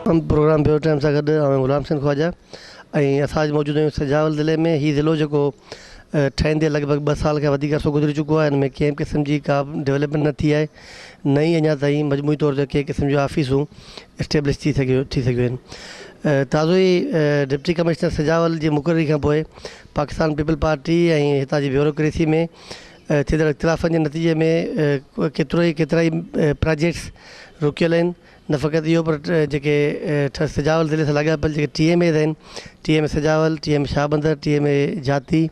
Programme bureau time سان گڏ آئون غلام حسين خواجه ۽ اسان اڄ موجود آهيون سجاول ضلعي ۾ هي ضلعو جيڪو ٺهندي لڳ ڀڳ ٻه سال کان وڌيڪ عرصو گذري چڪو آهي هن ۾ ڪنهن به قسم جي ڪا به ڊولپمينٽ نه ٿي آهي نه ئي اڃا تائين مجموعي طور تي ڪنهن قسم جون آفيسون اسٽيبلش ٿي سگهيون ٿي سگهيون آهن تازو ئي ڊپٽي ڪمشنر سجاول جي مقرري کان پوء پاڪستان پيپلز پارٽي ۽ هتان جي بيوروڪريسي ۾ ٿيندڙ اختلافن جي نتيجي ۾ ڪيترو ئي ڪيترائي پراجيڪٽس رڪيل آهن نه فقط اهو پر جيڪي سجاول ضلعي سان لاڳاپيل جيڪي ٽي ايم ايز آهن T M A Sujawal, T M A Shahbandar, T M A Jati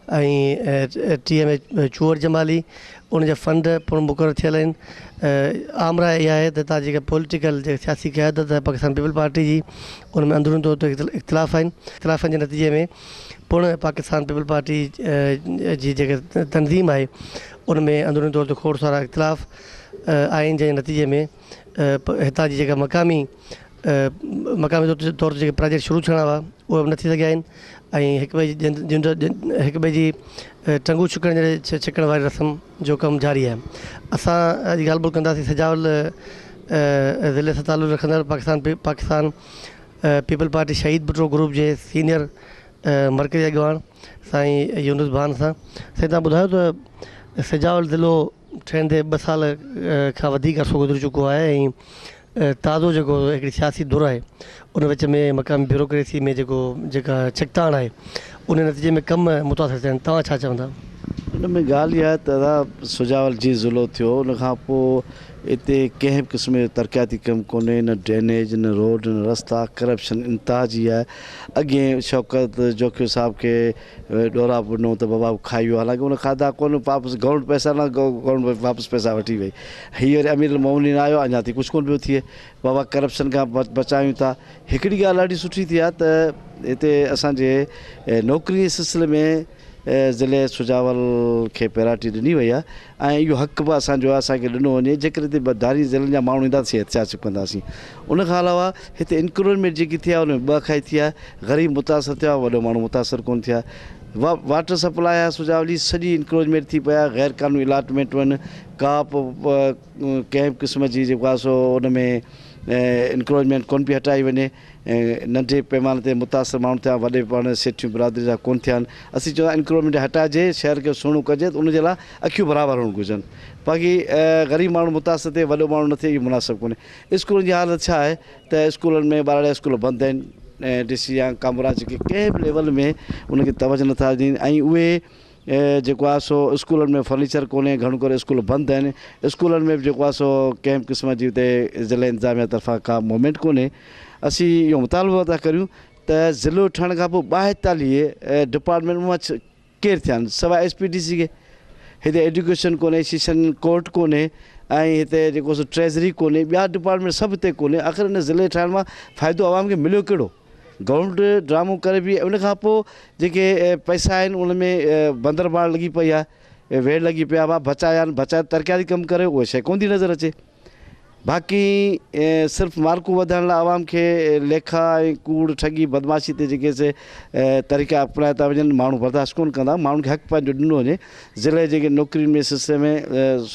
۽ T M A Chohar Jamali ان جا فنڊ پڻ مقرر ٿيل آهن. عام راء اها آهي ته هتان جيڪا پوليٽيڪل جيڪا سياسي قيادت آهي پاڪستان پيپلز پارٽي جي ان ۾ اندروني طور تي اختلاف آهن اختلافن جي نتيجي ۾ پڻ پاڪستان پيپلز پارٽي جي جيڪا تنظيم آهي ان ۾ اندروني طور تي کوڙ سارا اختلاف آهن جنهن جي نتيجي ۾ هتان جي جيڪا مقامي مقامي طور تي جيڪي پراجيڪٽ شروع ٿيڻا هئا اهي به نه ٿي سگهيا آهن ۽ هڪ ٻئي جي هڪ ٻئي جي ٽنگون ڇڪڻ جي ڇڪڻ واري رسم جو ڪم جاري آهي اسان اڄ ڳالهه ٻولهه ڪنداسين سجاول ضلعي سان تعلق رکندڙ پاڪستان پاڪستان پيپلز پارٽي شهيد ڀٽو گروپ جي سينئر مرڪزي اڳواڻ سائين يونس ڀان سان سائين تان ٻڌايو ته سجاول ضلعو ٺهندي ٻه سال کان وڌيڪ عرصو گذري چڪو آهي ۽ تازو جيڪو هڪڙي سياسي ڌر آهي ان وچ ۾ مقامي بيوروڪريسي ۾ جيڪو جيڪا ڇڪتاڻ آهي ان نتيجي ۾ ڪم متاثر ٿيا آهن توهان ڇا چوندا؟ ان ۾ ڳالهه اها آهي ته ادا سجاول جي ضلعو ٿيو ان کان پوء اتي ڪنهن به قسم جو ترقياتي ڪم ڪونهي نه ڊرينيج نه روڊ نه رستا ڪرپشن انتها جي آهي اڳئين شوڪت جوکيو صاحب کي ڏوراپو ڏنو ته بابا کائي ويو حالانڪه ان کاڌا ڪونه واپس گورنمينٽ پئسا نه گورنمينٽ واپس پئسا وٺي وئي هي وري امير المومنين آيو اڃا تائين ڪجهه ڪونه پيو ٿئي بابا ڪرپشن کان بچايون ٿا هڪڙي ڳالهه ڏاڍي سٺي ٿي آهي ته هتي اسانجي نوڪري جي سلسلي ۾ ضلعي سجاول کي پيراٽي ڏني وئي آهي ۽ اهو حق به اسان جو آهي اسان کي ڏنو وڃي جيڪڏهن هتي ڌارين ضلعن جا ماڻهو ايندا ته اسين احتجاج ڪنداسين ان کان علاوه هتي انڪروچمينٽ جيڪي ٿي آهي ان ۾ ٻه اکائي ٿي آهي غريب متاثر ٿيا وڏو ماڻهو متاثر ڪونه ٿيا واٽر سپلاء آهي سجاول جي سڄي انڪروچمينٽ ٿي پئي آهي غير قانوني الاٽمينٽون آهن ڪا به ڪنهن به قسم جي جيڪو آهي سو ان ۾ انڪروچمينٽ ڪونه پئي هٽائي وڃي ننڍي پيماني تي متاثر ماڻهو ٿيا وڏي پيماني تي سيٺيون برادري جا ڪونه ٿيا آهن اسين چوندا انڪروچمينٽ هٽائجي شهر کي سهڻو ڪجي ته ان جي لاء اکيون برابر هئڻ گهرجن باقي غريب ماڻهو متاثر ٿئي وڏو ماڻهو نه ٿئي اهو مناسب ڪونهي اسڪولن جي حالت ڇا آهي ته اسڪولن ۾ ٻارڙا اسڪول بند آهن ڊي سي يا ڪامورا جيڪي ڪنهن به ليول ۾ ان کي توجه نٿا ڏين ۽ اهي جيڪو آهي سو اسڪولن ۾ فرنيچر ڪونهي گهڻو ڪري اسڪول بند آهن اسڪولن ۾ به جيڪو آهي سو ڪنهن به قسم جي اتي ضلعي انتظاميا طرفان ڪا موومينٽ ڪونهي اسين اهو مطالبو ٿا ڪريون ته ضلعو ٺهڻ کان پوء 42 ڊپارٽمينٽ مان ڪير ٿيا آهن سواء ايس پي ڊي سي کي هتي ايڊيوڪيشن ڪونهي سيشن ڪورٽ ڪونهي ۽ هتي جيڪو سو ٽريزري ڪونهي ٻيا ڊپارٽمينٽ سڀ هتي ڪونهي آخر ان ضلعي ٺاهڻ مان فائدو عوام کي مليو ڪهڙو گورنمينٽ ڊرامو ڪري پئي ان کان پوء جيڪي پئسا آهن ان ۾ بندر باڙ لڳي پئي آهي ويڙهه لڳي پئي آهي بچايا آهن بچائي ترقياتي ڪم ڪري اهي شيء ڪونه ٿي نظر اچي باقي صرف مارڪون وڌائڻ لاء عوام کي ليکا ۽ ڪوڙ ٺڳي بدمعاشي تي جيڪي سي طريقا اپنايا ٿا وڃن ماڻهو برداشت ڪونه ڪندا ماڻهن کي حق پنهنجو ڏنو وڃي ضلعي جيڪي نوڪرين ۾ سلسلي ۾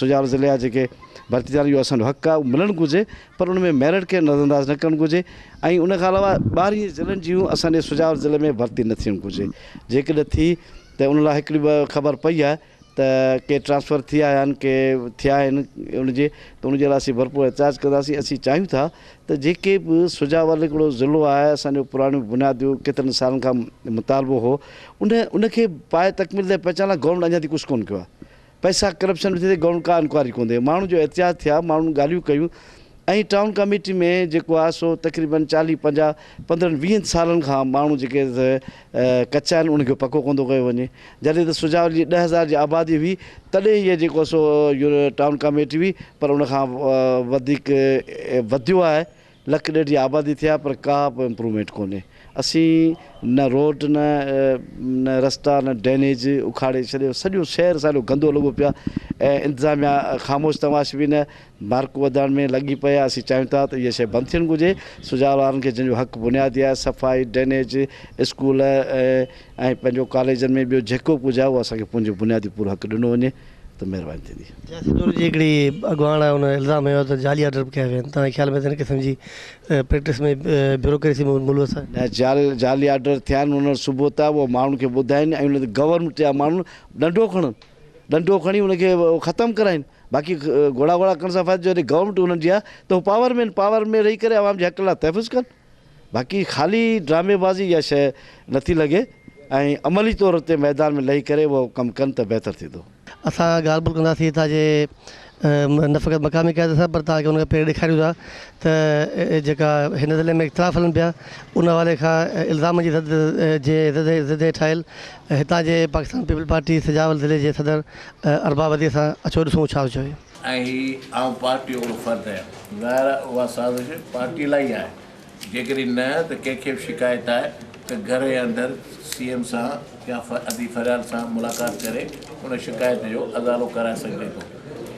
سجاول ضلعي جا جيڪي ڀرتي ٿيا اهو اسان جو حق آهي اهو ملڻ گهرجي پر ان ۾ ميرٽ کي نظرانداز نه ڪرڻ گهرجي ۽ ان کان علاوه ٻاهرين ضلعن جون اسان جي سجاول ضلعي ۾ ڀرتي نه ٿيڻ گهرجي جيڪڏهن ٿي ته ان لاء هڪڙي ٻه خبر پئي آهي ته ڪي ٽرانسفر ٿي آيا آهن ڪي ٿيا آهن ان جي ته ان جي لاء اسين ڀرپور احتجاج ڪنداسين اسين چاهيون ٿا ته جيڪي به سجاول هڪڙو ضلعو آهي اسان جو پراڻيون بنياديون ڪيترن سالن کان مطالبو هو ان ان کي پائي تڪميل تائين پهچائڻ لاء گورنمينٽ اڃا تائين ڪجهه ڪونه ڪيو آهي پئسا ڪرپشن به ٿئي ٿي گورنمينٽ ڪا انڪوائري ڪونه ٿئي ماڻهن جو احتجاج ٿيا ماڻهن ڳالهيون ڪيون ۽ ٽائون ڪميٽي ۾ جيڪو آهي سو تقريبن چاليهه پنجاهه پندرهن ويهن سالن کان ماڻهو جيڪي ڪچا آهن انهن کي پڪو ڪونه ٿو ڪيو وڃي جڏهن ته سجاول جي 10,000 جي آبادي هئي تڏهن هيء جيڪو سو ٽائون ڪميٽي هئي پر ان کان وڌيڪ وڌيو آهي لک ڏيڍ جي آبادي ٿي آهي پر ڪا به امپروومينٽ ڪونهي اسين نه روڊ نه نه رستا نه ڊرينيج اکاڙي ڇڏيو سڄو شهر سارو گندو لڳو پيو آهي ۽ انتظاميا خاموش تماشبين مارڪ وڌائڻ ۾ لڳي پئي آهي اسين چاهيون ٿا ته اها شيء بند ٿيڻ گهرجي سجاول وارن کي جنهن جو حق بنيادي آهي صفائي ڊرينيج اسڪول ۽ پنهنجو ڪاليجن ۾ ٻيو جيڪو به ڪجهه آهي اهو اسان کي پنهنجو بنيادي پورو حق ڏنو وڃي. ته مهرباني ٿيندي. سياسي دور جي هڪڙي اڳواڻ ان الزام هنيو ته جعلي آرڊر به ڪيا ويا آهن توهان جي خيال ۾ ته ان قسم جي پريڪٽس ۾ بيوروڪريسي ملوث آهي؟ نه جعلي آرڊر ٿيا آهن انهن وٽ ثبوت آهي اهو ماڻهن کي ٻڌائين ۽ ان تي گورنمينٽ جا ماڻهو ڏنڊو کڻن ڏنڊو کڻي ان کي ختم ڪرائين باقي گهوڙا گهوڙا ڪرڻ سان فائدو جڏهن گورنمينٽ انهن جي آهي ته هو پاور ۾ آهن پاور ۾ رهي ڪري عوام جي حق لاء تحفظ ڪن. باقي خالي ڊرامي بازي اها شيء نٿي لڳي ۽ عملي طور تي ميدان ۾ لهي ڪري اهو ڪم ڪن ته بهتر ٿيندو. اسان ڳالهه ٻولهه ڪنداسين هتان جي نه فقط مقامي قيادت سان پر توهان کي ان کان پهرين ڏيکاريون ٿا ته جيڪا هن ضلعي ۾ اختلاف هلن پيا ان حوالي کان الزامن جي زد جي زد هيٺ آيل هتان جي پاڪستان پيپلز پارٽي سجاول ضلعي جي صدر ارباب ادي سان اچو ڏسون ڇا ٿو چوي. ۽ هي آئون پارٽي جو هڪڙو فرد آهيان. ظاهر آهي اها سازش پارٽي لاء ئي آهي. جيڪڏهن نه ته ڪنهن کي به شڪايت آهي ته گهر جي اندر سي ايم سان يا ادي فريال سان ملاقات ڪري ان شڪايت جو ازالو ڪرائي سگهجي ٿو.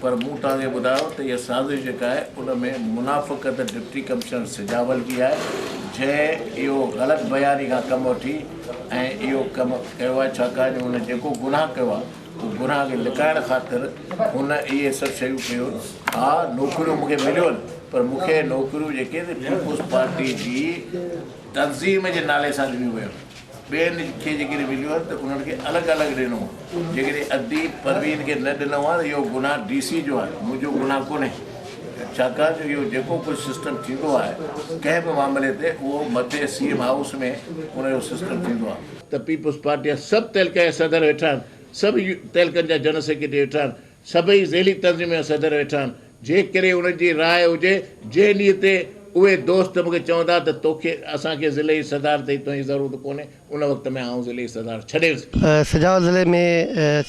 پر مون توهان کي ٻڌايو ته اها سازش جيڪا آهي ان ۾ منافقت ڊپٽي ڪمشنر سجاول جي آهي جنهن اهو غلط بياني کان ڪم وٺي ۽ اهو ڪم ڪيو آهي ڇاڪاڻ جو هن جيڪو گناهه ڪيو آهي اهو گناهه کي لڪائڻ خاطر هن اهي سڀ شيون ڪيون. ها نوڪريون مون کي مليون پر مون کي نوڪريون جيڪي سي پيپلز پارٽي جي تنظيم جي نالي سان ڏنيون ويون. ٻين کي جيڪڏهن مليون آهن ته انهن کي الڳ الڳ ڏنو. جيڪڏهن ادي پروين کي نه ڏنو آهي ته اهو گناهه ڊي سي جو آهي منهنجو گناهه ڪونهي. ڇاڪاڻ جو اهو جيڪو ڪجهه سسٽم ٿيندو آهي ڪنهن به معاملي تي اهو مٿي سي ايم هائوس ۾ ان جو سسٽم ٿيندو آهي. ته پيپلز پارٽي جا سڀ تعلقي جا صدر ويٺا آهن، سڀ تعلقن جا جنرل سيڪريٽري ويٺا آهن، سڀئي ذيلي تنظيمن جا صدر ويٺا آهن، جيڪڏهن انهن جي راء هجي، جنهن ڏينهن تي اهي دوست مون کي چوندا ته توکي اسان کي ضلعي صدارت جي تنهنجي ضرورت ڪونهي، ان وقت ۾ آئون ضلعي صدارت ڇڏي ويس. سجاول ضلعي ۾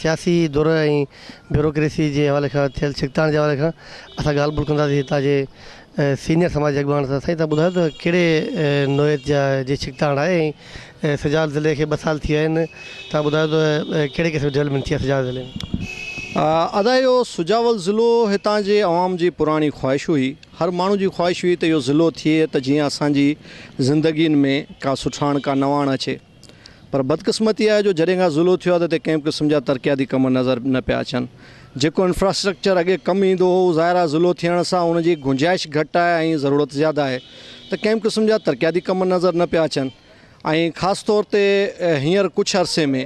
سياسي ڌر ۽ بيوروڪريسي جي حوالي کان ٿيل ڇڪتاڻ جي حوالي کان اسان ڳالهه ٻولهه ڪنداسين هتان جي سينيئر سماجي اڳواڻ سان. سائين توهان ٻڌايو ته ڪهڙي نوعيت جا جي ڇڪتاڻ آهي ۽ سجاول ضلعي کي ٻه سال ٿي ويا آهن توهان ٻڌايو ته ڪهڙي قسم جي ڊولپمينٽ ٿي آهي سجاول ضلعي ۾. ادا اهو سجاول ضلعو هتان جي عوام جي پراڻي خواهش هئي هر ماڻهو جي خواهش هئي ته اهو ضلعو ٿئي ته جيئن اسان جي زندگين ۾ ڪا سٺاڻ ڪا نواڻ اچي پر بدقسمتي آهي جو جڏهن کان ضلعو ٿيو آهي ته هتي ڪنهن به قسم جا ترقياتي ڪم نظر نه پيا اچن جيڪو انفراسٽرڪچر اڳي ڪم ايندو هو ظاهر آهي ضلعو ٿيڻ سان ان جي گنجائش گهٽ آهي ۽ ضرورت زياده آهي ته ڪنهن به قسم جا ترقياتي ڪم نظر نه پيا اچن ۽ خاص طور تي هينئر ڪجهه عرصي ۾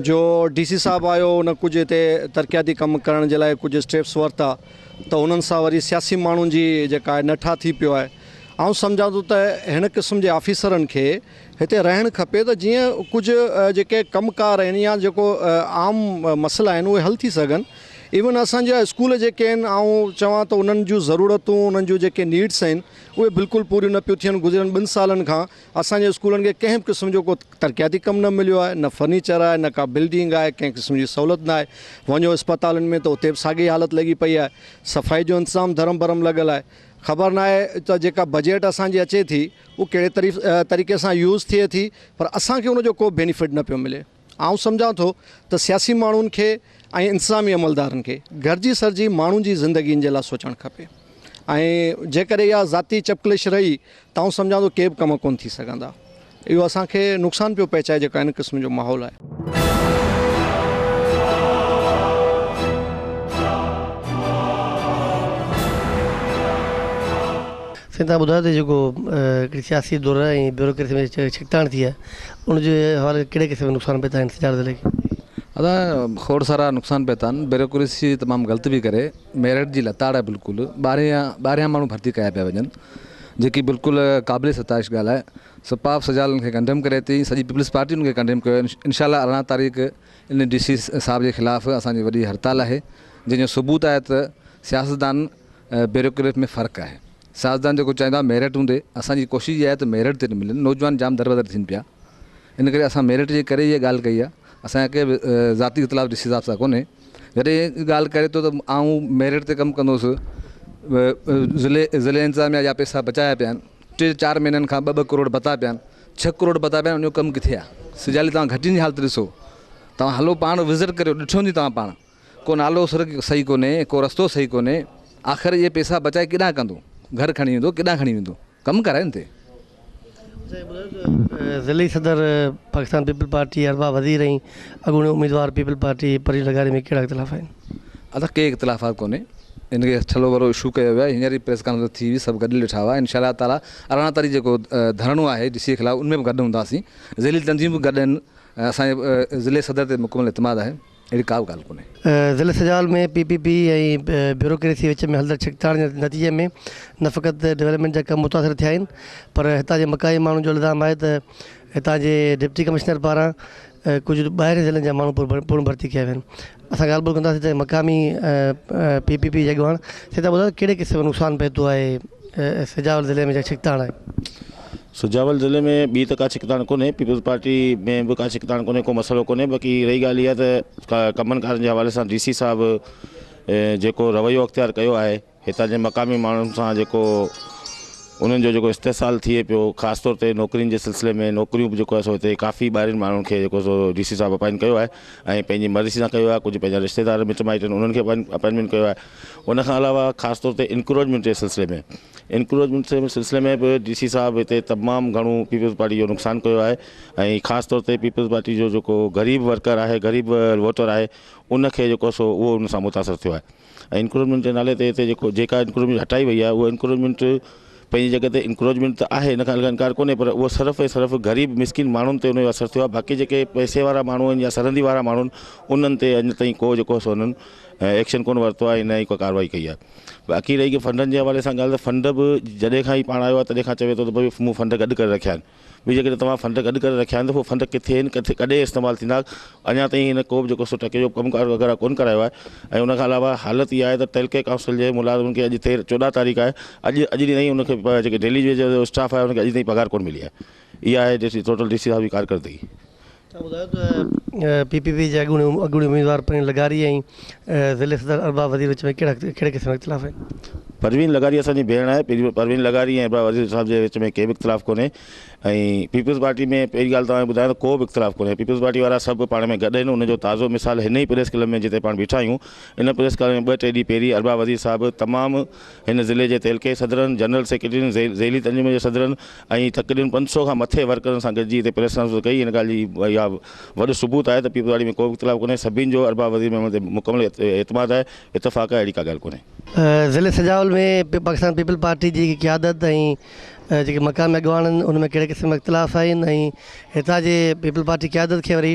جو ڊي سي صاحب آيو ان ڪجهه هتي ترقياتي ڪم ڪرڻ جي لاء ڪجهه اسٽيپس ورتا ته انهن سان وري سياسي ماڻهن جي جيڪا آهي نٺا ٿي پيو آهي آئون سمجهان ٿو ته هن قسم جي آفيسرن کي هتي رهڻ کپي ته جيئن ڪجهه جيڪي ڪم ڪار آهن يا جيڪو عام مسئلا آهن اهي حل ٿي سگهن ايون اسان جا اسڪول جيڪي آهن آئون چوان ته انهن جون ضرورتون انهن جون جيڪي نيڊس آهن اهي بلڪل پوريون نه پيون ٿين گذريل ٻن سالن کان اسان جي اسڪولن کي ڪنهن به قسم جو ڪو ترقياتي ڪم نه مليو آهي نه فرنيچر آهي نه ڪا بلڊنگ آهي ڪنهن قسم جي سهولت نه آهي وڃو اسپتالن ۾ ته اتي به ساڳي حالت لڳي پئي آهي صفائي جو انتظام ڌرم ڀرم لڳل آهي خبر نه آهي ته جيڪا بجيٽ اسان جي اچي ٿي اهو ڪهڙي طريقي سان يوز ٿئي ٿي پر اسان کي ان جو ڪو بينيفٽ نه پيو ملي. آئون سمجهان ٿو ته سياسي ماڻهن کي ۽ انتظامي عملدارن کي گهرجي سرجي ماڻهن جي زندگين جي لاء سوچڻ کپي ۽ جيڪڏهن اها ذاتي چپڪلش رهي ته آئون سمجهان ٿو ڪي به ڪم ڪونه ٿي سگهندا. اهو اسان کي نقصان پيو پهچائي جيڪا ان قسم جو ماحول آهي. سائين توهان ٻڌايو ته جيڪو هڪڙي سياسي ڌر ۽ بيوروڪريسي ۾ ڇڪتاڻ ٿي آهي ان جي حوالي سان ڪهڙي قسم جا نقصان پهتا آهن سجاول ضلعي کي؟ ادا کوڙ سارا نقصان پهتا آهن بيوروڪريسي تمام غلط پئي ڪري ميرٽ جي لتاڙ آهي بلڪل ٻاهريان ماڻهو ڀرتي ڪيا پيا وڃن جيڪي بلڪل قابل ستائش ڳالهه آهي سپاف سجاول ان کي ڪنڊيم ڪري ٿي سڄي پيپلز پارٽي ان کي ڪنڊيم ڪيو آهي انشاء الله 18 تاريخ ان ڊي سي صاحب جي خلاف اسان جي وڏي هڙتال آهي جنهن جو ثبوت آهي ته سياستدان بيوروڪريٽ ۾ فرق آهي. سياستدان جيڪو چاهيندو آهي ميرٽ هوندي، اسان جي ڪوشش اها آهي ته ميرٽ تي ملن، نوجوان جام دربدر ٿين پيا، ان ڪري اسان ميرٽ جي ڪري اها ڳالهه ڪئي آهي، اسان جا ڪنهن به ذاتي اختلاف ڊي سي صاحب سان ڪونهي، جڏهن ڳالهه ڪري ٿو ته آئون ميرٽ تي ڪم ڪندو هوس، ضلعي ضلعي انتظاميا جا پئسا بچايا پيا آهن، ٽي چار مهينن کان ٻه ٻه ڪروڙ ڀتا پيا آهن، ڇهه ڪروڙ ڀتا پيا آهن ان جو ڪم ڪٿي آهي، سجالي توهان گهٽين جي حالت ڏسو، توهان هلو پاڻ وزٽ ڪريو ڏٺو هوندي توهان پاڻ. ڪو نالو سر صحيح ڪونهي، ڪو رستو صحيح ڪونهي، آخر اهي پئسا بچائي ڪيڏانهن ڪندو؟ گهر کڻي ويندو، ڪيڏانهن کڻي ويندو؟ ڪم ڪرائي ان تي. سائين ٻڌايو ته ضلعي صدر پاڪستان پيپلز پارٽي ارباب وزير ۽ اڳوڻي اميدوار پيپلز پارٽي پريل لغاري ۾ ڪهڙا اختلاف آهن؟ ادا ڪي اختلافات ڪونهي ان کي ٺلهو وڏو اشو ڪيو ويو آهي هينئر ئي پريس ڪانفرنس ٿي هئي سڀ گڏ ڏٺا هئا انشاء الله تعالي 18 تاريخ جيڪو ڌرڻو آهي ڊي سي خلاف ان ۾ به گڏ هونداسين ضلعي تنظيمون به گڏ آهن اسان جي ضلعي صدر تي مڪمل اعتماد آهي اهڙي ڪا به ڳالهه ڪونهي. ضلعي Sujawal ۾ P P P ۽ bureaucracy وچ ۾ هلندڙ ڇڪتاڻ جي نتيجي ۾ نه فقط ڊولپمينٽ جا ڪم متاثر ٿيا آهن پر هتان جي مقامي ماڻهن جو الزام آهي ته هتان جي ڊپٽي ڪمشنر پاران ڪجهه ٻاهرين ضلعن جا ماڻهو پڻ ڀرتي ڪيا ويا آهن. اسان ڳالهه ٻولهه ڪنداسين ته مقامي پي پي پي جي اڳواڻ سيتا ٻڌايو ڪهڙي قسم جو نقصان پهتو آهي سجاول ضلعي ۾ جيڪا ڇڪتاڻ آهي. سجاول ضلعي ۾ ٻي ته ڪا ڇڪتاڻ ڪونهي پيپلز پارٽي ۾ به ڪا ڇڪتاڻ ڪونهي ڪو مسئلو ڪونهي باقي رهي ڳالهه اها ته ڪمن ڪارن جي حوالي سان ڊي سي صاحب جيڪو رويو اختيار ڪيو آهي هتان جي مقامي ماڻهن سان جيڪو انهن جو جيڪو استحصال ٿئي پيو خاص طور تي نوڪرين جي سلسلي ۾ نوڪريون به جيڪو آهي سو هتي ڪافي ٻاهرين ماڻهن کي جيڪو سو ڊي سي صاحب اپائنٽ ڪيو آهي ۽ پنهنجي مرضي سان ڪيو آهي ڪجهه پنهنجا رشتيدار مٽ مائٽ آهن انهن کي اپائنٽمينٽ ڪيو آهي ان کان علاوه خاص طور تي انڪروچمينٽ جي سلسلي ۾ انڪروچمينٽ جي سلسلي ۾ به ڊي سي صاحب هتي تمام گهڻو پيپلز پارٽي جو نقصان ڪيو آهي ۽ خاص طور تي پيپلز پارٽي جو جيڪو غريب ورڪر آهي غريب ووٽر آهي ان کي جيڪو سو اهو ان سان متاثر ٿيو آهي ۽ انڪروچمينٽ جي نالي تي هتي جيڪو جيڪا انڪروچمينٽ هٽائي وئي آهي اها انڪروچمينٽ پنهنجي جڳهه تي انڪروچمينٽ ته آهي ان کان انڪار ڪونهي پر اهو صرف ۽ صرف غريب مسڪين ماڻهن تي ان جو اثر ٿيو آهي باقي جيڪي پئسي وارا ماڻهو آهن يا سرندي وارا ماڻهو آهن انهن تي اڃا تائين ڪو جيڪو سو انهن ايڪشن ڪونه ورتو آهي نه ئي ڪا ڪارروائي ڪئي آهي باقي رهي ڳالهه فنڊن جي حوالي سان ڳالهه ته فنڊ به جڏهن کان هي پاڻ آيو آهي تڏهن کان چوي ٿو ته ڀئي مون فنڊ گڏ ڪري رکيا آهن ٻي جيڪڏهن توهان فنڊ گڏ ڪري رکيا آهن ته اهي فنڊ ڪٿي آهن ڪٿي ڪڏهن استعمال ٿيندا اڃا تائين هن ڪو به جيڪو سو ٽڪي جو ڪم ڪار وغيره ڪونه ڪرايو آهي ۽ ان کان علاوه حالت اها آهي ته تعلقي ڪائونسل جي ملازمن کي اڄ تير 14 تاريخ آهي اڄ اڄ ڏينهن تائين ان کي جيڪي ڊيلي ويج جو اسٽاف آهي ان کي اڄ تائين پگهار ڪونه ملي آهي اها آهي D C total D C صاحب جي ڪارڪردگي. توهان ٻڌايو ته پي پي پي جي اڳوڻي اڳوڻي اميدوار پروين لغاري ۽ ضلعي صدر ارباب وزير وچ ۾ ڪهڙا ڪهڙي قسم جا اختلاف آهن؟ پروين لغاري اسان جي ڀيڻ آهي پروين لغاري ۽ ارباب وزير صاحب جي وچ ۾ ڪي به اختلاف ڪونهي ۽ پيپلز پارٽي ۾ پهرين ڳالهه توهان کي ٻڌايان ته ڪو به اختلاف ڪونهي پيپلز پارٽي وارا سڀ پاڻ ۾ گڏ آهن ان جو تازو مثال هن ئي پريس ڪلب ۾ جتي پاڻ بيٺا آهيون ان پريس ڪلب ۾ ٻه ٽي ڏينهن پهرين ارباب وزير صاحب تمام هن ضلعي جي تعلقي صدرن، جنرل سيڪريٽرين، ذيلي تنظيمن جي صدرن ۽ تقريبن 500 کان مٿي ورڪرن سان گڏجي هتي پريس ڪانفرنس ڪئي. ان ڳالهه جي اها وڏو ثبوت آهي ته پيپلز پارٽي ۾ ڪو به اختلاف ڪونهي، سڀني جو ارباب وزير ميمڻ تي مڪمل اعتماد آهي، اتفاق آهي، اهڙي ڪا ڳالهه ڪونهي. ضلعي سجاول ۾ پاڪستان پيپلز پارٽي جي قيادت ۽ جيڪي مقامي اڳواڻ آهن ان ۾ ڪهڙي قسم جا اختلاف آهن ۽ هتان جي پيپلز پارٽي قيادت کي وري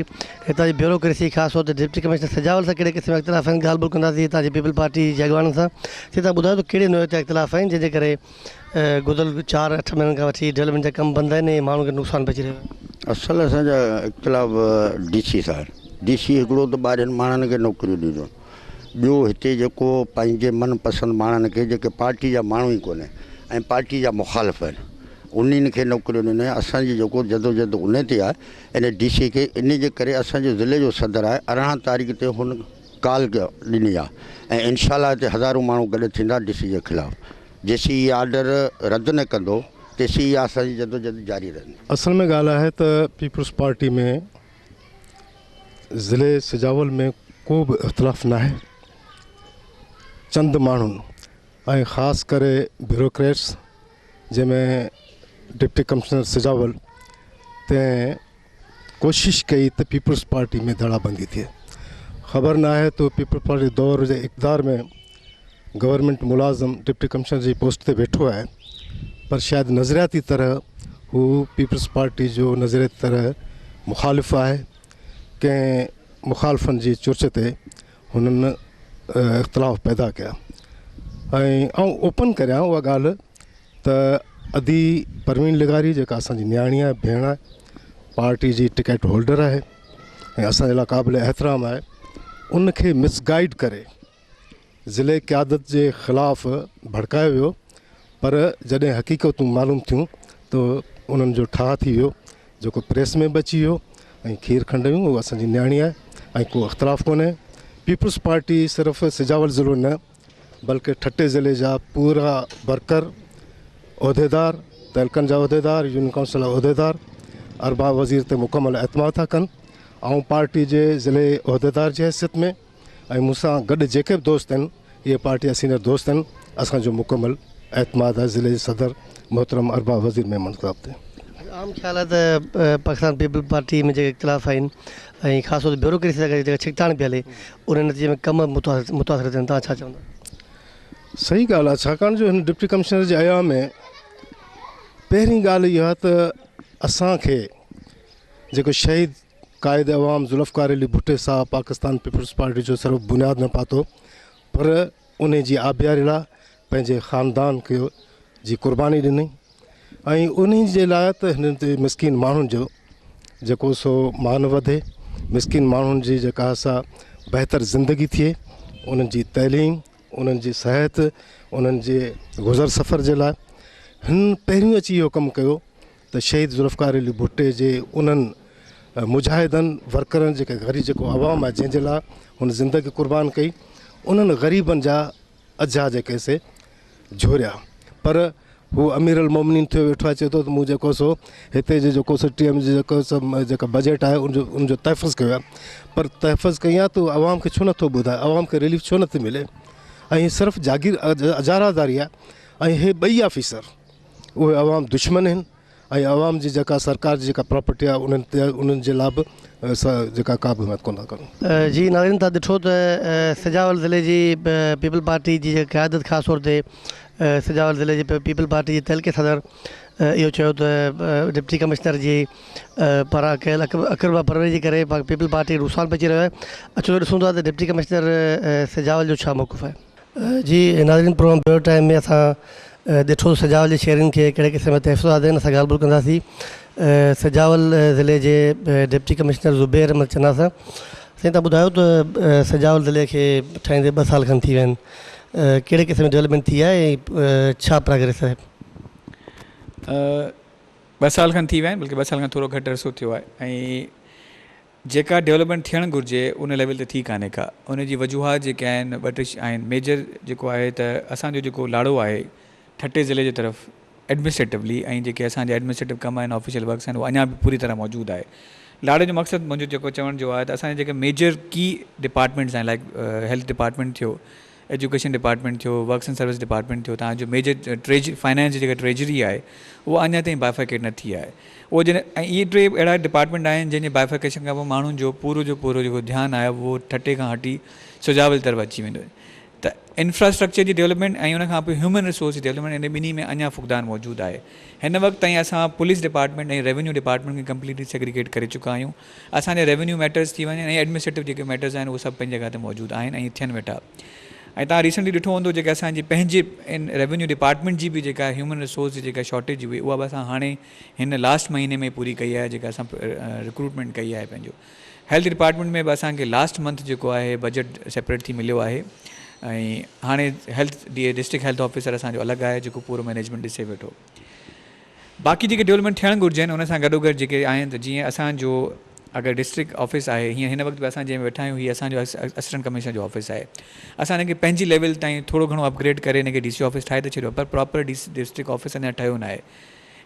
هتان جي بيوروڪريسي خاص طور تي ڊپٽي ڪمشنر سجاول سان ڪهڙي قسم جا اختلاف آهن ڳالهه ٻولهه ڪنداسين هتان جي پيپلز پارٽي جي اڳواڻن سان سي تان ٻڌايو ته ڪهڙي نوعيت جا اختلاف آهن جنهن جي ڪري گذريل چار اٺ مهينن کان وٺي ڊولپمينٽ جا ڪم بند آهن ۽ ماڻهن کي نقصان پهچي رهيو آهي. اصل اسان جا اختلاف ڊي سي سان آهن ڊي سي هڪڙو ته ٻاهرين ماڻهن کي نوڪريون ڏيندو ٻيو هتي جيڪو پنهنجي من پسند ماڻهن کي جيڪي پارٽي جا ماڻهو ئي ڪونهي ۽ پارٽي جا مخالف آهن انهن کي نوڪريون ڏني اسان جي جيڪو جدوجهد ان تي آهي ان ڊي سي کي ان جي ڪري اسان جو ضلعي جو صدر آهي 18 تاريخ تي هن ڪال ڏني آهي ۽ انشاء الله هتي هزارون ماڻهو گڏ ٿيندا ڊي سي جي خلاف جيسين هي آرڊر رد نه ڪندو تيسين اها اسان جي جدوجهد جاري رهندي. اصل ۾ ڳالهه آهي ته پيپلز پارٽي ۾ ضلعي سجاول ۾ ڪو به اختلاف ناهي چند ماڻهن ۽ خاص ڪري بيوروڪريٽس جنهن ۾ ڊپٽي ڪمشنر سجاول تنهن ڪوشش ڪئي ته پيپلز پارٽي ۾ ڌڙا بندي ٿئي خبر ناهي ته پيپلز پارٽي دور جي اقتدار ۾ گورنمينٽ ملازم ڊپٽي ڪمشنر جي پوسٽ تي ويٺو آهي پر شايد نظرياتي طرح هو پيپلز پارٽي جو نظرياتي طرح مخالف آهي ڪنهن مخالفن جي چرچ تي هنن اختلاف پيدا ڪيا ۽ آئون اوپن ڪريان اها ڳالهه ته ادي پروين لغاري جيڪا اسان جي نياڻي آهي ڀيڻ آهي پارٽي جي ٽڪيٽ هولڊر آهي ۽ اسان جي لاء قابل احترام آهي ان کي مس گائيڊ ڪري ضلعي قيادت جي خلاف ڀڙڪايو ويو پر جڏهن حقيقتون معلوم ٿيون ته انهن جو ٺاهه ٿي ويو جيڪو پريس ۾ به اچي ويو ۽ کير کنڊ ويون اهو اسان جي نياڻي آهي ۽ ڪو اختلاف ڪونهي پيپلز پارٽي صرف سجاول ضلعو نه بلڪه ٺٽي ضلعي جا پورا ورڪر عهديدار تعلقن جا عهديدار يونين ڪائونسل جا عهديدار ارباب وزير تي مڪمل اعتماد ٿا ڪن آئون پارٽي جي ضلعي عهديدار جي حيثيت ۾ ۽ مون سان گڏ جيڪي به دوست آهن اهي پارٽي جا سينئر دوست آهن اسان جو مڪمل اعتماد آهي ضلعي جي صدر محترم ارباب وزير ميمڻ صاحب تي. عام خيال آهي ته پاڪستان پيپلز پارٽي ۾ جيڪي اختلاف آهن ۽ خاص طور تي بيوروڪريسي سان جيڪا ڇڪتاڻ پئي هلي ان نتيجي ۾ ڪم متاثر ٿين توهان ڇا چوندا؟ صحيح ڳالهه آهي ڇاڪاڻ جو هن ڊپٽي ڪمشنر جي ايام ۾ پهرين ڳالهه اها ته اسان کي جيڪو شهيد قائد عوام ذوالفقار علي ڀٽي صاحب پاڪستان پيپلز پارٽي جو صرف بنياد نه پاتو پر انهي جي آبياري لاء پنهنجي خاندان کي جي قرباني ڏني ۽ انهي جي لاء ته هنن تي مسڪين ماڻهن جو جيڪو سو مان وڌي مسڪين ماڻهن جي جيڪا سا بهتر زندگي ٿئي انهن جي تعليم انهن جي صحت انهن جي گذر سفر جي لاء هن پهريون اچي اهو ڪم ڪيو ته شهيد ذوالفقار علي ڀٽي جي انهن مجاهدن ورڪرن جيڪي غريب جيڪو عوام آهي جنهن جي لاء هن زندگي قربان ڪئي انهن غريبن جا اجها جيڪي سي جهوريا پر هو امير المومنين ٿيو ويٺو آهي چئي ٿو ته مون جيڪو سو هتي جي جيڪو سو ٽي ايم جي جيڪو سو جيڪا بجيٽ آهي ان جو ان جو تحفظ ڪيو آهي پر تحفظ ڪئي آهي ته عوام کي ڇو نٿو ٻڌائي عوام کي رليف ڇو نٿي ملي ۽ صرف جاگير اجاره داري آهي ۽ هي ٻئي آفيسر اهي عوام دشمن آهن ۽ عوام جي جيڪا سرڪار جي جيڪا پراپرٽي آهي انهن تي انهن جي لاء به جيڪا ڪا به حمايت ڪونه ٿا ڪريون. جي ناظرين تان ڏٺو ته سجاول ضلعي جي پيپلز پارٽي جي جيڪا قيادت خاص طور تي سجاول ضلعي جي پيپلز پارٽي جي تعلقي صدر اهو چيو ته ڊپٽي ڪمشنر جي پاران ڪيل اقربا پروري جي ڪري پيپلز پارٽي کي نقصان پهچي رهيو آهي اچو ته ڏسون ٿا ته ڊپٽي ڪمشنر سجاول جو ڇا موقف آهي. جي ناظرين پروگرام بيورو ٽائيم ۾ اسان ڏٺو سجاول جي شهرين کي ڪهڙي قسم جا تحفظات آهن اسان ڳالهه ٻولهه ڪنداسين سجاول ضلعي جي ڊپٽي ڪمشنر زبير احمد چنا سان سائين تهان ٻڌايو ته سجاول ضلعي کي ٺاهيندي ٻه سال کن ٿي ويا آهن ڪهڙي قسم جي ڊولپمينٽ ٿي آهي ۽ ڇا پراگريس آهي. ٻه سال کن ٿي ويا آهن بلڪه ٻه سال کان ٿورو گهٽ عرصو ٿيو آهي ۽ جيڪا ڊولپمينٽ ٿيڻ گهرجي ان ليول تي ٿي ڪانهي ڪا ان جي وجوهات جيڪي آهن ٻه ٽي آهن ميجر جيڪو آهي ته اسان جو جيڪو لاڙو آهي ٺٽي ضلعي جي طرف ايڊمنسٽريٽولي ۽ جيڪي اسان جا ايڊمنسٽريٽو ڪم آهن آفيشل ورڪس آهن اهو اڃا به پوري طرح موجود آهي لاڙي جو مقصد منهنجو جيڪو چوڻ جو آهي ته اسان جا جيڪي ميجر ڪي ڊپارٽمينٽس آهن لائڪ هيلٿ ڊپارٽمينٽ ٿيو ايجوڪيشن ڊپارٽمينٽ ٿيو، ورڪس اينڊ سروس ڊپارٽمينٽ ٿيو، تان جو ميجر ٽريجري فائنانس جي جيڪا ٽريجري آهي اها اڃا تائين بائفرڪيٽ نه ٿي آهي اهو جڏهن ۽ اهي ٽي اهڙا ڊپارٽمينٽ آهن جنهن جي بائفرڪيشن کان پوء ماڻهن جو پورو جو پورو جيڪو ڌيان آهي اهو ٺٽي کان هٽي سجاول طرف اچي ويندو ته انفراسٽرڪچر جي ڊولپمينٽ ۽ ان کان پوء هيومن ريسورس جي ڊولپمينٽ ان ٻنهي ۾ اڃا فقدان موجود آهي هن وقت تائين اسان پوليس ڊپارٽمينٽ ۽ ريونيو ڊپارٽمينٽ کي ڪمپليٽلي سيگريگيٽ ڪري چڪا آهيون اسان جا ريونيو ميٽرز ٿي وڃن ۽ ايڊمنسٽريٽو جيڪي ميٽرز آهن اهي سڀ پنهنجي جڳهه تي موجود آهن ۽ ٿين ويٺا ۽ توهان ريسنٽلي ڏٺو هوندو جيڪا اسان جي پنهنجي ان ريونيو ڊپارٽمينٽ جي به جيڪا هيومن ريسورس جي جيڪا شارٽيج هئي اها به اسان هاڻي هن لاسٽ مهيني ۾ پوري ڪئي آهي جيڪا اسان رڪروٽمينٽ ڪئي آهي پنهنجو هيلٿ ڊپارٽمينٽ ۾ به اسان کي لاسٽ منٿ جيڪو آهي بجيٽ سيپريٽ ٿي مليو آهي ۽ هاڻي هيلٿ ڊسٽرڪٽ هيلٿ آفيسر اسان جو الڳ آهي جيڪو پورو مينيجمينٽ ڏسي ويٺو باقي جيڪي ڊولپمينٽ ٿيڻ گهرجن ان سان گڏوگڏ جيڪي آهن ته جيئن اسان جو اگر ڊسٽرڪٽ آفيس آهي هينئر هن وقت به اسان جنهن ۾ ويٺا آهيون هي اسان جو اسسٽنٽ ڪمشنر جو آفيس آهي اسان هن کي پنهنجي ليول تائين ٿورو گهڻو اپگريڊ ڪري هن کي ڊي سي آفيس ٺاهي ته ڇڏيو پر پراپر ڊسٽرڪٽ آفيس اڃا ٺهيو نه آهي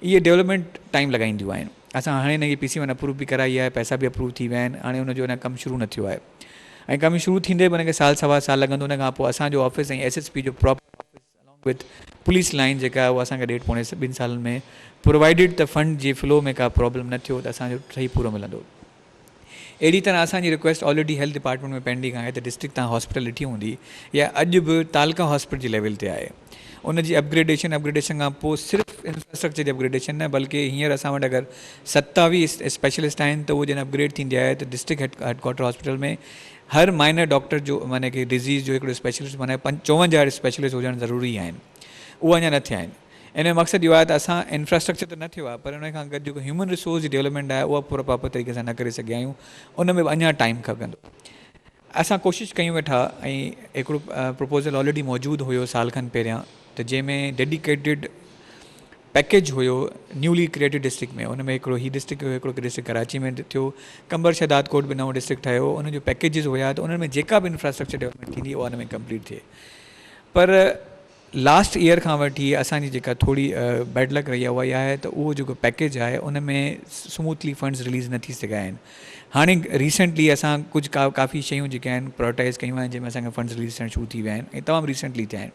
اهي ڊولپمينٽ ٽائيم لڳائينديون آهن اسان هاڻي هن کي پي سي ون اپروو به ڪرائي آهي پئسا به اپروو ٿي ويا آهن هاڻي ان جو اڃا ڪم شروع نه ٿيو آهي ۽ ڪم شروع ٿيندي به ان کي سال سوا سال لڳندو ان کان پوء اسان جو آفيس ۽ ايس ايس پي جو proper office along with police line جيڪا آهي اها اسان کي ڏيڍ پوڻي ٻن سالن ۾ پرووائيڊڊ ته فنڊ جي فلو ۾ ڪا پرابلم نه ٿيو ته اسان جو صحيح پورو ملندو اهڙي طرح اسان جي request already health department ۾ pending آهي ته ڊسٽرڪٽ تان هاسپيٽل ڏٺي هوندي يا اڄ به تعلقه هاسپيٽل جي ليول تي آهي ان جي اپگريڊيشن اپگريڊيشن کان پوء صرف انفراسٽرڪچر جي اپگريڊيشن نه بلڪه هينئر اسان وٽ اگر 27 اسپيشلسٽ آهن ته اهو جڏهن اپگريڊ ٿيندي آهي ته ڊسٽرڪٽ هيڊ ڪوارٽر هاسپيٽل ۾ هر مائنر ڊاڪٽر جو معني ڪي ڊزيز جو هڪڙو اسپيشلسٽ معني 54 اسپيشلسٽ هجڻ ضروري آهن اهو اڃا نه ٿيا آهن ان جو مقصد اهو آهي ته اسان انفراسٽرڪچر ته نه ٿيو آهي پر ان کان گڏ جيڪو هيومن ريسورس جي ڊولپمينٽ آهي اها پورا پراپر طريقي سان نه ڪري سگهيا آهيون ان ۾ به اڃا ٽائيم کپندو اسان ڪوشش ڪيون ويٺا ۽ هڪڙو پروپوزل آلريڊي موجود هيو سال کن پهريان ته جنهن ۾ ڊيڊيڪيٽيڊ پيڪيج هيو نيولي ڪريئيٽيڊ ڊسٽرڪٽ ۾ ان ۾ هڪڙو هي ڊسٽرڪٽ هيو هڪڙو ڊسٽرڪٽ ڪراچي ۾ ٿيو قمبر شهداد ڪوٽ به نئون ڊسٽرڪٽ ٺهيو ان جو پيڪيجز هيا ته انهن ۾ جيڪا به انفراسٽرڪچر ڊولپمينٽ ٿيندي اها ان ۾ ڪمپليٽ ٿئي پر لاسٽ ايئر کان وٺي اسان جي جيڪا ٿوري بيڊ لڪ رهي آهي اها اها آهي ته اهو جيڪو پيڪيج آهي ان ۾ سموٿلي فنڊز رليز نه ٿي سگهيا آهن هاڻي ريسنٽلي اسان ڪجهه ڪافي شيون جيڪي آهن پرائرٽائز ڪيون آهن جنهن ۾ اسان کي فنڊز رليز ٿيڻ شروع ٿي ويا آهن ۽ تمام ريسنٽلي ٿيا آهن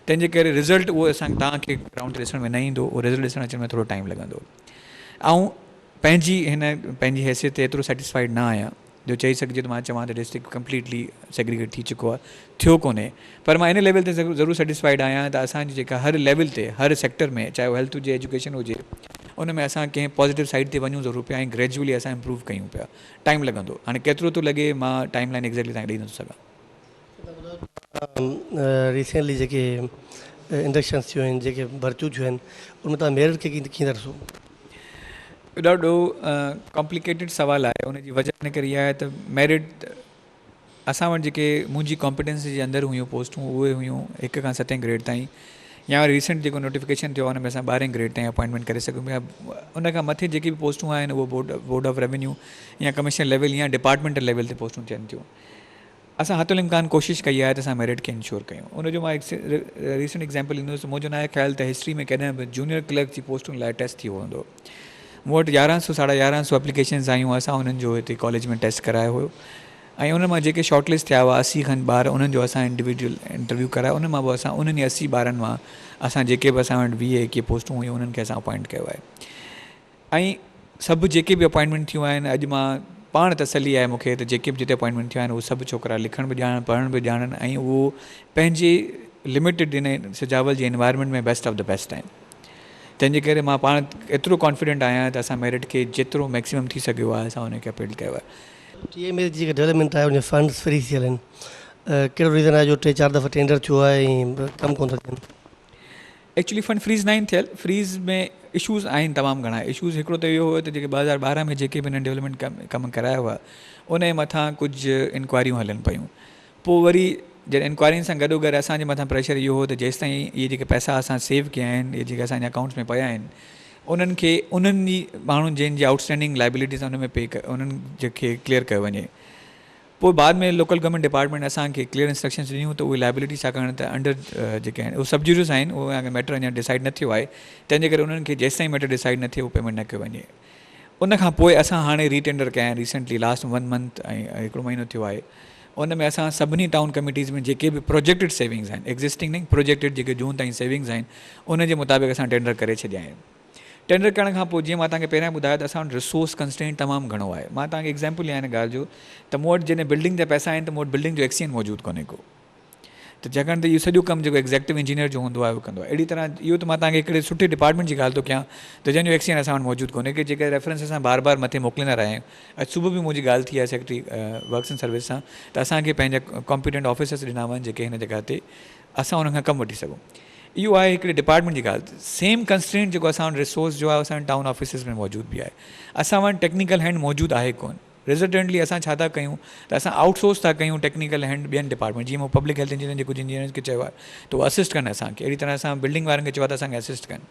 تنهن جي ڪري رزلٽ اهو اسان توهان کي گرائونڊ تي ڏسڻ ۾ نه ايندو اهو رزلٽ ڏسڻ اچڻ ۾ ٿورو ٽائيم لڳندو. آئون پنهنجي هن پنهنجي حيثيت تي ايترو سيٽسفائيڊ نه آهيان جو چئي سگهجي ته مان چوان ته ڊسٽرڪٽ ڪمپليٽلي سيگريگيٽ ٿي چڪو آهي ٿيو ڪونهي پر مان ان ليول تي ضرور سيٽسفائيڊ آهيان ته اسان جي جيڪا هر ليول تي هر سيڪٽر ۾ چاهي هو هيلٿ هجي ايجوڪيشن هجي ان ۾ اسان ڪنهن پازيٽو سائيڊ تي وڃون ضرور پيا ۽ گريجولي اسان امپروو ڪيون پيا ٽائيم لڳندو هاڻي ڪيترو ٿو لڳي مان ٽائيم لائين ايگزيڪٽلي توهان کي ڏئي نٿو سگهان. ريسينٽلي جيڪي انڊڪشنس ٿيون آهن جيڪي ڀرتيون ٿيون آهن ان ۾ توهان ميرٽ کي ڪيئن ٿا ڏسو؟ ڏاڍو ڪامپليڪيٽيڊ سوال آهي ان جي وجه ان ڪري اها آهي ته ميرٽ اسان وٽ جيڪي منهنجي ڪامپيٽنسي جي اندر هيون پوسٽون اهي هيون هڪ کان ستين گريڊ تائين يا وري ريسنٽ جيڪو نوٽيفڪيشن ٿيو آهي ان ۾ اسان ٻارهين گريڊ تائين اپوائنٽمينٽ ڪري سگهون پيا ان کان مٿي جيڪي به پوسٽون آهن اهو بورڊ آف ريونيو يا ڪمشنر ليول يا ڊپارٽمينٽل ليول تي پوسٽون ٿين ٿيون اسان حت الامڪان ڪوشش ڪئي آهي ته اسان ميرٽ کي انشور ڪيون ان جو مان هڪ ريسنٽ ايگزامپل ڏيندس ته منهنجو ناهي خيال ته هسٽري ۾ ڪڏهن به جونيئر ڪلرڪ جي پوسٽن لاء ٽيسٽ ٿيو هوندو مون وٽ يارهن سو ساڍا يارهن سو اپليڪيشنز آيون اسان انهن جو هتي ڪاليج ۾ ٽيسٽ ڪرايو هيو ۽ انهن مان جيڪي شارٽ لسٽ ٿيا هئا 80 کن ٻار انهن جو اسان انڊيوڊيول انٽرويو ڪرايو انهن مان به اسان انهن ئي 80 ٻارن مان اسان جيڪي به اسان وٽ 20 21 پوسٽون هيون انهن کي اسان اپوائنٽ ڪيو آهي ۽ سڀ جيڪي به اپائنٽمينٽ ٿيون آهن اڄ مان پاڻ تسلي آهي مون کي ته جيڪي به جتي اپائنٽمينٽ ٿيون آهن اهي سڀ ڇوڪرا لکڻ به ڄاڻن پڙهڻ به ڄاڻن ۽ اهو پنهنجي لميٽيڊ ان سجاول جي environment ۾ best of the best آهن تنهن جي ڪري مان پاڻ ايترو ڪانفيڊنٽ آهيان ته اسان ميرٽ کي جيترو ميڪسيمم ٿي سگهيو آهي اسان ان کي اپيل ڪيو آهي. ٽي ايم اي جي جيڪا ڊولپمينٽ آهي ان جا فنڊز فريز ٿيل آهن ڪهڙو ريزن آهي جو ٽي چار دفعا ٽينڊر ٿيو آهي ۽ ڪم ڪونه ٿا ٿين. ايڪچولي فنڊ فريز ناهن ٿيل فريز ۾ اشوز آهن تمام گهڻا اشوز هڪڙو ته اهو هو ته جيڪي 2012 ۾ جيڪي به هنن ڊولپمينٽ ڪم ڪرايا هئا ان جي مٿان ڪجهه انڪوائريون هلن پيون پوء وري جڏهن انڪوائرين سان گڏو گڏ اسان جي مٿان پريشر اهو هو ته جيستائين اهي جيڪي پئسا اسان سيو ڪيا آهن اهي جيڪي اسان جي اڪائونٽس ۾ پيا آهن انهن کي انهن ئي ماڻهن جن جي آئوٽ اسٽينڊنگ لائبلٽيز ان ۾ پي انهن کي ڪليئر ڪيو وڃي پوء بعد ۾ لوڪل گورنمينٽ ڊپارٽمينٽ اسان کي ڪليئر انسٽرڪشنز ڏنيون ته اهي لائبلٽي ڇاڪاڻ ته انڊر جيڪي آهن اهي سب جوڊس آهن اهي ميٽر اڃا ڊسائيڊ نه ٿيو آهي تنهن جي ڪري انهن کي جيستائين ميٽر ڊسائيڊ نه ٿئي اهو پيمينٽ نه ڪيو وڃي ان کان پوء اسان هاڻي ري ٽينڊر ڪيا آهن ريسنٽلي لاسٽ ون منٿ ۽ هڪڙو مهينو ٿيو آهي ان ۾ اسان سڀني ٽائون ڪميٽيز ۾ جيڪي به پروجيڪٽڊ سيونگز آهن ايگزسٽنگ نه پروجيڪٽڊ جيڪي جون تائين سيونگز آهن ان جي مطابق اسان ٽينڊر ڪري ڇڏيا آهن ٽينڊر ڪرڻ کان پوء جيئن مان توهان کي پهريان ٻڌايو ته اسان وٽ ريسورس ڪنسٽرينٽ تمام گهڻو آهي. مان توهان کي ايگزامپل ڏيان هن ڳالهه جو ته مون وٽ جڏهن بلڊنگ جا پئسا آهن ته مون وٽ بلڊنگ جو ايڪسين موجود ڪونهي ڪو ته ڇاڪاڻ ته اهو سڄو ڪم جيڪو ايگزيڪٽو انجنيئر جو هوندو آهي اهو ڪندو آهي. اهڙي طرح اهو ته مان توهان کي هڪڙي سٺي ڊپارٽمينٽ جي ڳالهه ٿو ڪيان ته جنهن جو ايڪسين اسان وٽ موجود ڪونهي ڪي جيڪا ريفرنس اسان بار بار مٿي موڪليندا رهيا آهيون. اڄ صبح به منهنجي ڳالهه ٿي آهي سيڪريٽري ورڪس اينڊ سروس سان ته اسان کي پنهنجا ڪامپيٽنٽ آفيسرس ڏنا وڃن جيڪي هن جڳهه تي اسان انهن کان ڪم وٺي سگهون. اهو آهي هڪڙي ڊپارٽمينٽ جي ڳالهه. سيم ڪنسٽرينٽ جيڪو اسان وٽ ريسورس جو آهي اسان وٽ ٽائون آفيسز ۾ موجود به آهي. اسان وٽ ٽيڪنيڪل هينڊ موجود آهي ڪونه. ريزلٽنٽلي اسان ڇا ٿا ڪيون ته اسان آئوٽ سورس ٿا ڪيون ٽيڪنيڪل هينڊ ٻين ڊپارٽمينٽ جيئن مون پبلڪ هيلٿ انجنيئر جي ڪجهه انجنيئرز کي چيو آهي ته هو اسسٽ ڪن اسان کي اهڙي طرح اسان بلڊنگ وارن کي چيو آهي ته اسان کي اسسٽ ڪن.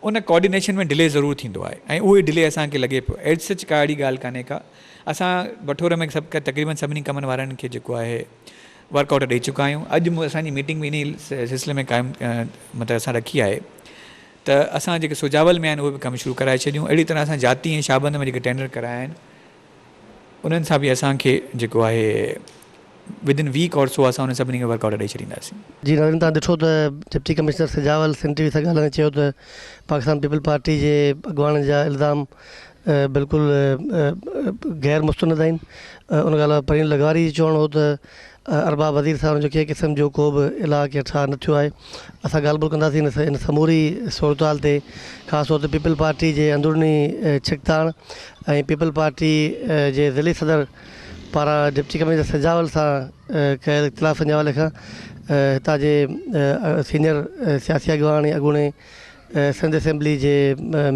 ان ڪوآرڊينيشن ۾ ڊلي ضرور ٿيندو آهي ۽ اهو ئي ڊلي اسان کي لڳي پيو. ايز سچ ڪا اهڙي ڳالهه ڪانهي ڪا. اسان بٺور ۾ سڀ تقريبن سڀني ڪمن وارن کي جيڪو آهي ورڪ آئوٽ ڏئي چڪا آهيون اڄ اسان جي ميٽنگ به انهي سلسلي ۾ قائم مطلب اسان رکي آهي ته اسان جيڪي سجاول ۾ آهن اهي به ڪم شروع ڪرائي ڇڏيون اهڙي طرح اسان جاتي ۽ شاهبند ۾ جيڪي ٽينڊر ڪرايا آهن انهن سان به اسان کي جيڪو آهي ود ان ويڪ اور سو اسان انهن سڀني کي ورڪ آئوٽ ڏئي ڇڏينداسين. جي ناظرين توهان ڏٺو ته deputy commissioner Sujawal Sindh T V سان ڳالهائيندي چيو ته پاڪستان پيپلز پارٽي جي اڳواڻن جا الزام بلڪل غير مستند آهن. ان کان علاوه پرين لغاري جو چوڻ هو ته ارباب وزير صاحب جو ڪنهن قسم جو ڪو به الحاق يا ٺاهه نه ٿيو آهي. اسان ڳالهه ٻولهه ڪنداسين ان سموري صورتحال تي خاص طور تي پيپلز پارٽي جي اندروني ڇڪتاڻ ۽ پيپلز پارٽي جي ضلعي صدر پاران ڊپٽي ڪمشنر سجاول سان ڪيل اختلافن جي حوالي کان هتان جي سينيئر سياسي اڳواڻ ۽ اڳوڻي سنڌ اسيمبلي جي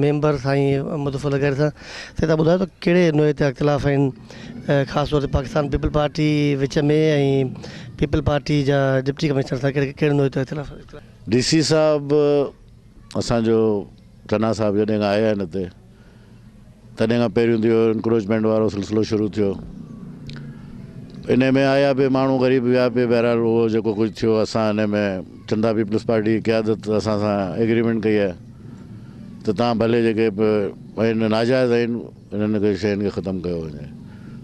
ميمبر سائين مظفر لغاري سان سائين تهان ٻڌايو ته ڪهڙي نوعيت جا اختلاف آهن خاص طور تي پاڪستان پيپلز پارٽي وچ ۾ ۽ پيپلز پارٽي جا ڊپٽي ڪمشنر سان ڪهڙي ڪهڙي نوعيت جا اختلاف آهن. ڊي سي صاحب اسان جو چنا صاحب جڏهن کان آيا آهن هتي تڏهن کان پهريون ته اهو انڪروچمينٽ وارو سلسلو شروع ٿيو. انهي ۾ آيا به ماڻهو غريب ويا به بهرحال اهو جيڪو ڪجهه ٿيو اسان انهي ۾ چندا پيپلز پارٽي جي قيادت اسان سان ايگريمينٽ ڪئي آهي ته تان ڀلي جيڪي به آهن ناجائز آهن انهن کي شين کي ختم ڪيو وڃي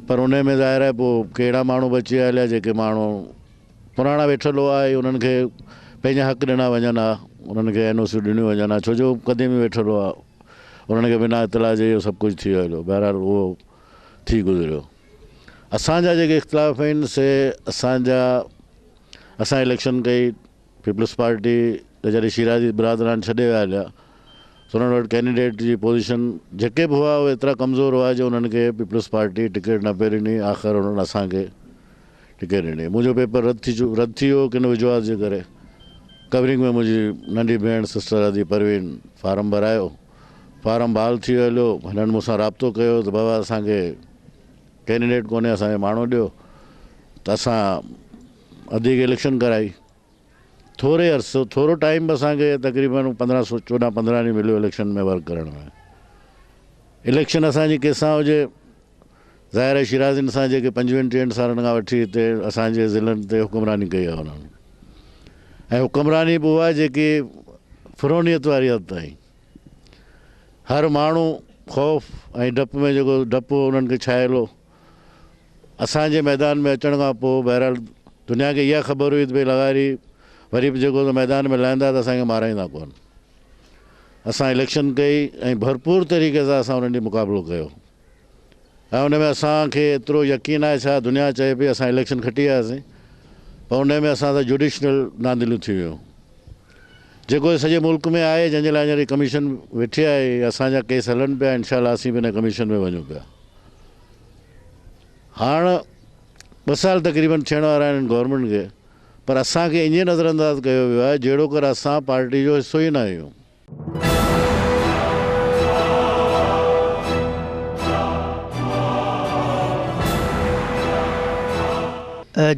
پر انهي ۾ ظاهر آهي پوء ڪهڙا ماڻهو بچي ويا هليا جيڪي ماڻهو پراڻا ويٺل هئا ۽ انهن کي پنهنجا حق ڏنا وڃن ها انهن کي اين او سيون ڏنيون وڃن ها ڇو جو قديمي ويٺل هئا. انهن کي بنا اطلاع جي اهو سڀ ڪجهه ٿي ويو هليو. بهرحال اهو ٿي گذريو. اسان جا جيڪي اختلاف آهن سي اسان جا اسان اليڪشن ڪئي پيپلز پارٽي ته جڏهن شيرازي برادران ڇڏي ويا هليا ته انهن وٽ ڪينڊيڊيٽ جي پوزيشن جيڪي به هئا اهي ايترا ڪمزور هئا جو انهن کي پيپلز پارٽي ٽڪيٽ نه پئي ڏني آخر انهن اسان کي ٽڪيٽ ڏني منهنجو پيپر رد ٿي رد ٿي ويو ڪن وجوهات جي ڪري ڪورنگ ۾ منهنجي ننڍي ڀيڻ سسٽر ادي پروين فارم ڀرايو فارم بحال ٿي ويو هليو هنن مون سان رابطو ڪيو ته بابا اسان کي ڪينڊيڊيٽ ڪونهي اسان کي ماڻهو ڏيو ته اسان ادي کي اليڪشن ڪرائي ٿوري عرصو ٿورو ٽائيم به اسان کي تقريبن پندرهن سو چوڏهن پندرهن ڏينهن مليو اليڪشن ۾ ورڪ ڪرڻ ۾ اليڪشن اسان جي ڪنهن سان هجي ظاهر آهي شيرازين سان جيڪي پنجويهن ٽيهن سالن کان وٺي هتي اسان جي ضلعن تي حڪمراني ڪئي آهي انهن ۽ حڪمراني به اها جيڪي فرونيت واري حد تائين هر ماڻهو خوف ۽ ڊپ ۾ جيڪو ڊپ انهن کي ڇانيل هو اسان جي ميدان ۾ اچڻ کان پوء بهرحال دنيا کي اها خبر هئي ته ڀئي لغاري وري به جيڪو ميدان ۾ لهندا ته اسان کي مارائيندا ڪونه. اسان اليڪشن ڪئي ۽ ڀرپور طريقي سان اسان انهن جو مقابلو ڪيو ۽ ان ۾ اسان کي ايترو يقين آهي ڇا دنيا چئي پئي اسان اليڪشن کٽي آياسين پر ان ۾ اسان سان جوڊيشنل ناندليون ٿي ويون جيڪو سڄي ملڪ ۾ آهي جنهن جي لاء هينئر ڪميشن ويٺي آهي اسان جا ڪيس هلن پيا انشاء الله اسين به ان ڪميشن ۾ وڃون پيا هاڻ ٻه سال تقريبن ٿيڻ وارا آهن گورنمينٽ کي پر اسان کي ائين نظرانداز ڪيو ويو آهي جهڙوڪر اسان پارٽي جو حصو ئي نه آهيون.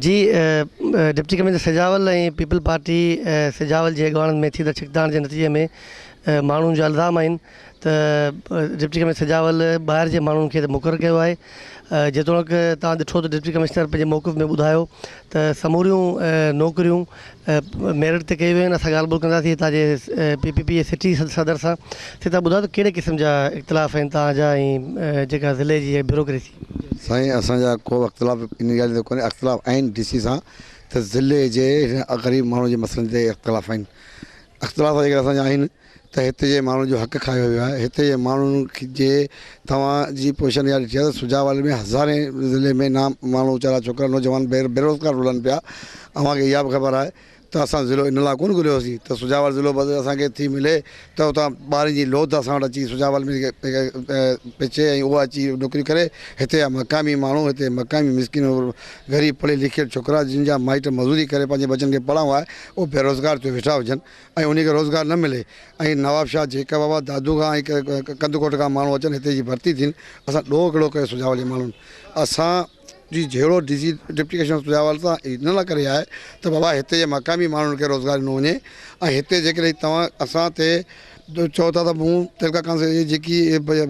جي deputy commissioner Sujawal ۽ peoples party Sujawal جي اڳواڻن ۾ ٿيندڙ ڇڪتاڻ جي نتيجي ۾ ماڻهن جا الزام آهن ته ڊپٽي ڪمشنر سجاول ٻاهر جي ماڻهن کي مقرر ڪيو آهي جيتوڻيڪ توهان ڏٺو ته ڊپٽي ڪمشنر پنهنجي موقف ۾ ٻڌايو ته سموريون نوڪريون ميرٽ تي ڪيون ويون آهن اسان ڳالهه ٻولهه ڪنداسين هتان جي پي پي پي جي سٽي صدر سان سي توهان ٻڌايو ته ڪهڙي قسم جا اختلاف آهن توهان جا ۽ جيڪا ضلعي جي بيوروڪريسي. سائين اسان جا ڪو به اختلاف ان ڳالهه تي ڪونهي اختلاف آهن ڊي سي سان ته ضلعي جي غريب ماڻهو جي مسئلن تي اختلاف آهن اختلاف جيڪي اسان جا آهن ته هتي جي ماڻهن جو حق کايو ويو آهي هتي جي ماڻهن جي توهان جي پوزيشن اها ڏٺي آهي ته سجاول ۾ هزارين ضلعي ۾ نا ماڻهو ويچارا ڇوڪرا نوجوان بي بيروزگار رلن پيا اوهان کي اها به خبر آهي ته اسان ضلعو ان لاء ڪونه گهريوسين ته سجاول ضلعو بس اسان کي ٿي ملي ته اتان ٻارن جي لوڌ اسان وٽ اچي سجاول ۾ پهچي ۽ اها اچي نوڪريون ڪري هتي جا مقامي ماڻهو هتي مقامي مسڪين غريب پڙهيل لکيل ڇوڪرا جن جا مائٽ مزوري ڪري پنهنجي ٻچن کي پڙهائون آهي اهي بيروزگار ٿيو ويٺا هجن ۽ انهي کي روزگار نه ملي ۽ نوابشاهه، جيڪب آباد، دادو کان ۽ ڪنڌڪوٽ کان ماڻهو اچن هتي جي ڀرتي ٿين اسان ڏوهه ڪهڙو ڪيو سجاول جي ماڻهن اسان جي جهيڙو D C deputy commissioner Sujawal سان ان لاء ڪري آهي ته بابا هتي جي مقامي ماڻهن کي روزگار ڏنو وڃي ۽ هتي جيڪڏهن توهان اسان تي چئو ٿا ته مون تعلقه ڪائونسل جي جيڪي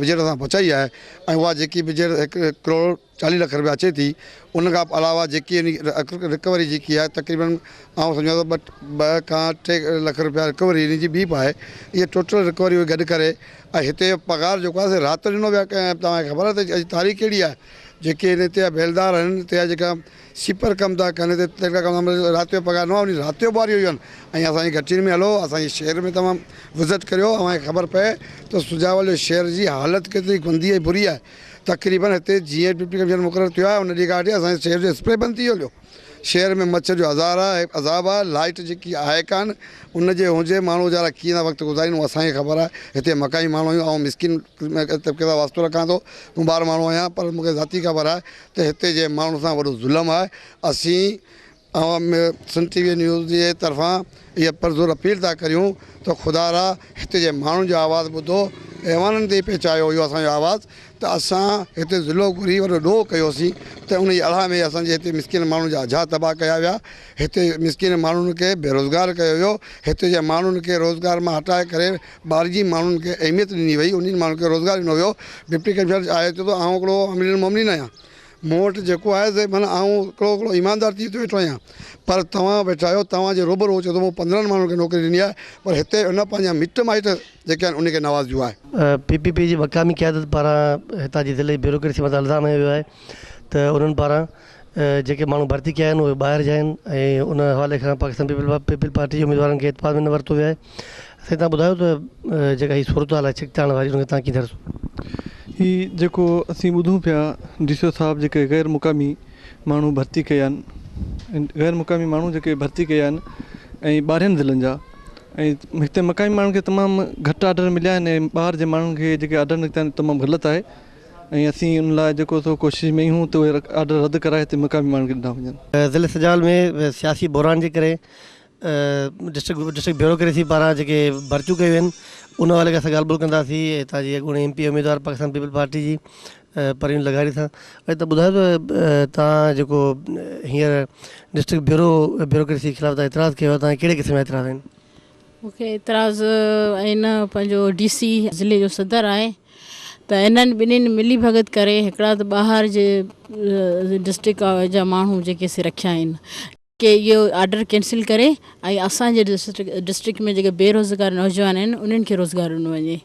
بجيٽ اسان بچائي آهي ۽ اها جيڪي بجيٽ هڪ ڪروڙ چاليهه لک رپيا اچي ٿي ان کان علاوه جيڪي ان رڪوري جيڪي آهي تقريبن آئون سمجهان ٿو ٻه کان ٽي لک رپيا رڪوري ان جي ٻي به آهي اهي ٽوٽل رڪوري اهي گڏ ڪري ۽ هتي جو پگهار جيڪو آهي سي رات ڏنو ويو آهي توهان کي خبر آهي ته اڄ تاريخ ڪهڙي آهي جيڪي هن هتي جا بيلدار آهن هتي جا جيڪا سيپر ڪم ٿا ڪن هتي تيلڪا ڪم رات جو پگهار نه آهي رات جو ٻاري ويون آهن ۽ اسان جي گهٽين ۾ هلو اسان جي شهر ۾ توهان وزٽ ڪريو اوهان کي خبر پئي ته سجاول جو شهر جي حالت ڪيتري گندي ۽ بري آهي تقريبن هتي جيئن ڊپٽي ڪمشنر مقرر ٿيو آهي ان ڏينهن کان وٺي اسان جي شهر جو اسپري بند ٿي ويو هليو. شهر ۾ مڇر جو هزار آهي عذاب آهي لائيٽ جيڪي آهي ڪانه ان جي هجي ماڻهو ويچارا ڪيئن ٿا وقت گذارين اهو اسان کي خبر آهي هتي مقامي ماڻهو آهيون آئون مسڪين طبقي سان واسطو رکان ٿو ڪنڀار ماڻهو آهيان پر مون کي ذاتي خبر آهي ته هتي جي ماڻهن سان وڏو ظلم آهي اسين اوهان سنڌ ٽي وي نيوز جي طرفان اها پرزور اپيل ٿا ڪريون ته خدارا هتي جي ماڻهن جو آواز ٻڌو ايوانن تائين پهچايو اهو اسان جو آواز ته اسان هتي ضلعو گهري وڏو ڏوهه ڪيوسين ته ان جي اڙاهه ۾ اسان جي هتي مسڪين ماڻهن جا اجها تباهه ڪيا ويا هتي مسڪين ماڻهن کي بيروزگار ڪيو ويو هتي جي ماڻهن کي روزگار مان هٽائي ڪري ٻاهرجي ماڻهن کي اهميت ڏني وئي انهن ماڻهن کي روزگار ڏنو ويو ڊپٽي ڪمشنر آهي چئي ٿو آئون هڪڙو امير المومنين آهيان مون وٽ جيڪو آهي سي معنيٰ آئون هڪڙو هڪڙو ايماندار ٿي هتي ويٺو آهيان پر توهان ويٺا آهيو توهان جي روبرو هو چئي ٿو مون 15 ماڻهن کي نوڪري ڏني آهي پر هتي هن پنهنجا مٽ مائٽ جيڪي آهن انهن کي نوازيو آهي. پي پي پي جي مقامي قيادت پاران هتان جي ضلعي بيوروڪريسي مٿان الزام هنيو ويو آهي ته انهن پاران جيڪي ماڻهو ڀرتي ڪيا آهن اهي ٻاهر جا آهن ۽ ان حوالي کان پاڪستان پيپلز پارٽي جي اميدوارن کي اعتماد ۾ نه ورتو ويو آهي. سائين توهان ٻڌايو ته جيڪا هي صورتحال آهي ڇڪتاڻ واري ان کي توهان ڪيئن ٿا ڏسو؟ هي جيڪو اسين ٻڌون پيا ڊي سي او صاحب جيڪي غير مقامي ماڻهو ڀرتي ڪيا آهن غير مقامي ماڻهو جيڪي ڀرتي ڪيا آهن ۽ ٻاهرين ضلعن جا ۽ هتي مقامي ماڻهن کي تمام گهٽ آرڊر مليا آهن ۽ ٻاهر جي ماڻهن کي جيڪي آرڊر نڪتا آهن تمام غلط آهي ۽ اسين ان لاء جيڪو سو ڪوشش ۾ آهيون ته اهي آرڊر رد ڪرائي هتي مقامي ماڻهن کي ڏنا وڃن. ضلعي سجاول ۾ سياسي بحران جي ڪري ڊسٽرڪٽ ڊسٽرڪٽ بيوروڪريسي پاران جيڪي ڀرتيون ڪيون ويون آهن ان حوالي کان اسان ڳالهه ٻولهه ڪنداسين هتان جي اڳوڻي ايم پي اي اميدوار پاڪستان پيپلز پارٽي جي پروين لغاري سان اڄ ته ٻڌايو ته توهان جيڪو هينئر ڊسٽرڪٽ بيورو بيوروڪريسي خلاف توهان اعتراض ڪيو آهي توهان ڪهڙي قسم جا اعتراض آهن؟ مون کي اعتراض آهن پنهنجو ڊي سي ضلعي جو صدر آهي ته انهن ٻنهين ملي ڀڳت ڪري هڪڙا ته ٻاهر جي ڊسٽرڪٽ جا ماڻهو جيڪي سي رکيا آهن ڪي اهو آرڊر ڪينسل ڪري ۽ اسان جي ڊسٽرڪٽ ۾ جيڪي بيروزگار نوجوان آهن انهن کي روزگار ڏنو وڃي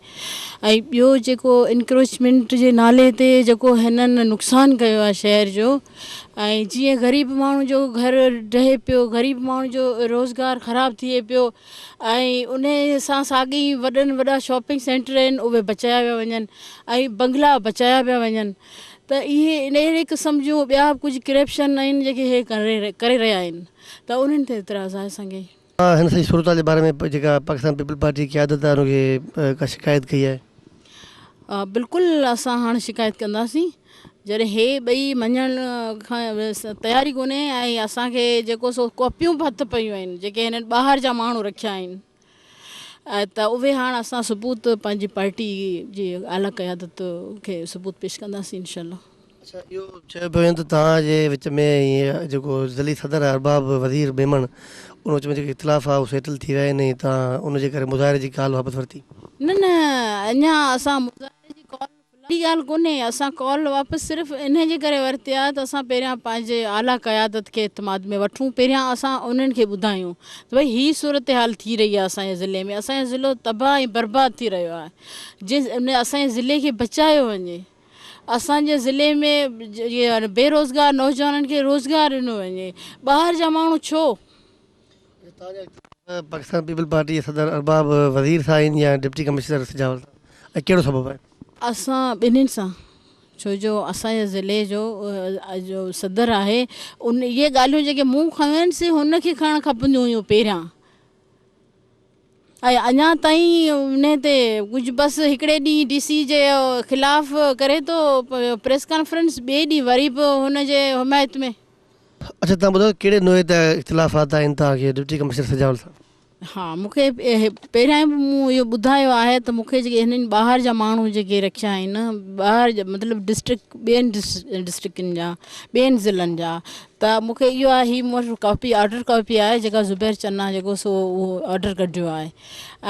۽ ٻيو جيڪو انڪروچمينٽ جي نالي تي جيڪو هنن نقصان ڪيو آهي شهر جو ۽ جيئن غريب ماڻهو جو گهر ڊهي پيو غريب ماڻهو جو روزگار خراب ٿئي پيو ۽ ان سان ساڳي وڏن وڏا شاپنگ سينٽر آهن اهي بچايا پيا وڃن ۽ بنگلا بچايا پيا وڃن ته اهي اهڙي قسم جون ٻيا به ڪجهه ڪرپشن آهن جيڪي هي ڪري رهيا آهن ته انهن تي اعتراض آهي اسان کي. هن سڄي صورتحال جي باري ۾ جيڪا پاڪستان پيپلز پارٽي جي قيادت آهي ان کي ڪا شڪايت ڪئي آهي؟ بلڪل اسان هاڻ شڪايت ڪنداسين جڏهن هي ٻئي مڃڻ کان تيار ئي ڪونهي ۽ اسان کي جيڪو سو ڪاپيون به هٿ پيون آهن جيڪي هنن ٻاهر جا ماڻهو رکيا آهن. ته اهي هاڻ اسان ثبوت پنهنجي پارٽي جي اعليٰ قيادت کي ثبوت پيش ڪنداسين انشاء الله. اڇا اهو چيو پيو وڃي ته توهان جي وچ ۾ ۽ جيڪو ضلعي صدر آهي ارباب وزير ميمڻ ان وچ ۾ جيڪو اختلاف آهي اهو سيٽل ٿي ويا آهن ۽ توهان ان جي ڪري مظاهري جي ڪال واپس ورتي. نه نه اڃا اسان مظاهري جي ڪال اهڙي ڳالهه ڪونهي، اسان ڪال واپس صرف انهي جي ڪري ورتي آهي ته اسان پهريان پنهنجي اعليٰ قيادت کي اعتماد ۾ وٺون، پهريان اسان انهن کي ٻڌايون ته ڀئي هي صورتحال ٿي رهي آهي اسان جي ضلعي ۾ اسان جو ضلعو تباهه ۽ برباد ٿي رهيو آهي، جنهن اسان جي ضلعي کي بچايو وڃي، اسان جي ضلعي ۾ بيروزگار نوجوانن کي روزگار ڏنو وڃي، ٻاهر جا ماڻهو ڇو؟ پاڪستان پيپلز پارٽي جي صدر ارباب وزير سان آهن يا ڊپٽي ڪمشنر سجاول سان ۽ ڪهڙو سبب آهي؟ اسان ٻنهين سان ڇو جو اسان جي ضلعي جو جو صدر آهي ان اهي ڳالهيون جيڪي مون کنيون آهن سي هن کي کڻڻ کپنديون هيون پهريان ۽ اڃا تائين انهي تي ڪجهه بس هڪڙي ڏينهن ڊي سي جي خلاف ڪري ٿو پريس ڪانفرنس ٻئي ڏينهن وري به هن جي حمايت ۾. اڇا توهان ٻڌايو ڪهڙي نوعيت جا اختلافات آهن توهان کي ڊپٽي ڪمشنر سجاول سان؟ ها مون کي پهريان به مون اهو ٻڌايو آهي ته مون کي جيڪي هنن ٻاهر جا ماڻهو جيڪي رکيا آهن ٻاهر جا مطلب ڊسٽرڪٽ ٻين ڊسٽرڪٽن جا ٻين ضلعن جا ته مون کي اهو آهي هي مون وٽ ڪاپي آرڊر ڪاپي آهي جيڪا زبير چنا جيڪو سو اهو آرڊر ڪڍيو آهي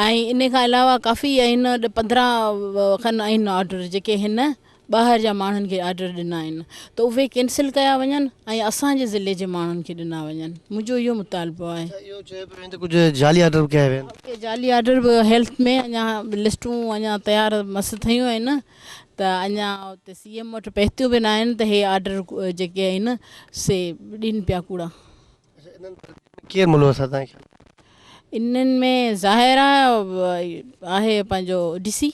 ۽ ان کان علاوه ڪافي آهن 15 کن آهن آرڊر جيڪي هن ٻاهر جا ماڻهن کي آرڊر ڏنا آهن ته اهي ڪينسل ڪيا وڃن ۽ اسان جي ضلعي جي ماڻهن کي ڏنا وڃن منهنجو اهو مطالبو آهي. اڇا اهو چيو پيو وڃي ته ڪجهه جعلي آرڊر به ڪيا ويا آهن. ڪي جعلي آرڊر به هيلٿ ۾ اڃا لسٽون اڃا تيار مس ٿيون آهن ته اڃا اتي سي ايم وٽ پهتيون به ناهن ته هي آرڊر جيڪي آهن سي ڏين پيا ڪوڙا. اڇا انهن ڀرتين ۾ ڪير ملوث آهي توهان کي خيال؟ انهن ۾ ظاهر آهي پنهنجو ڊي سي.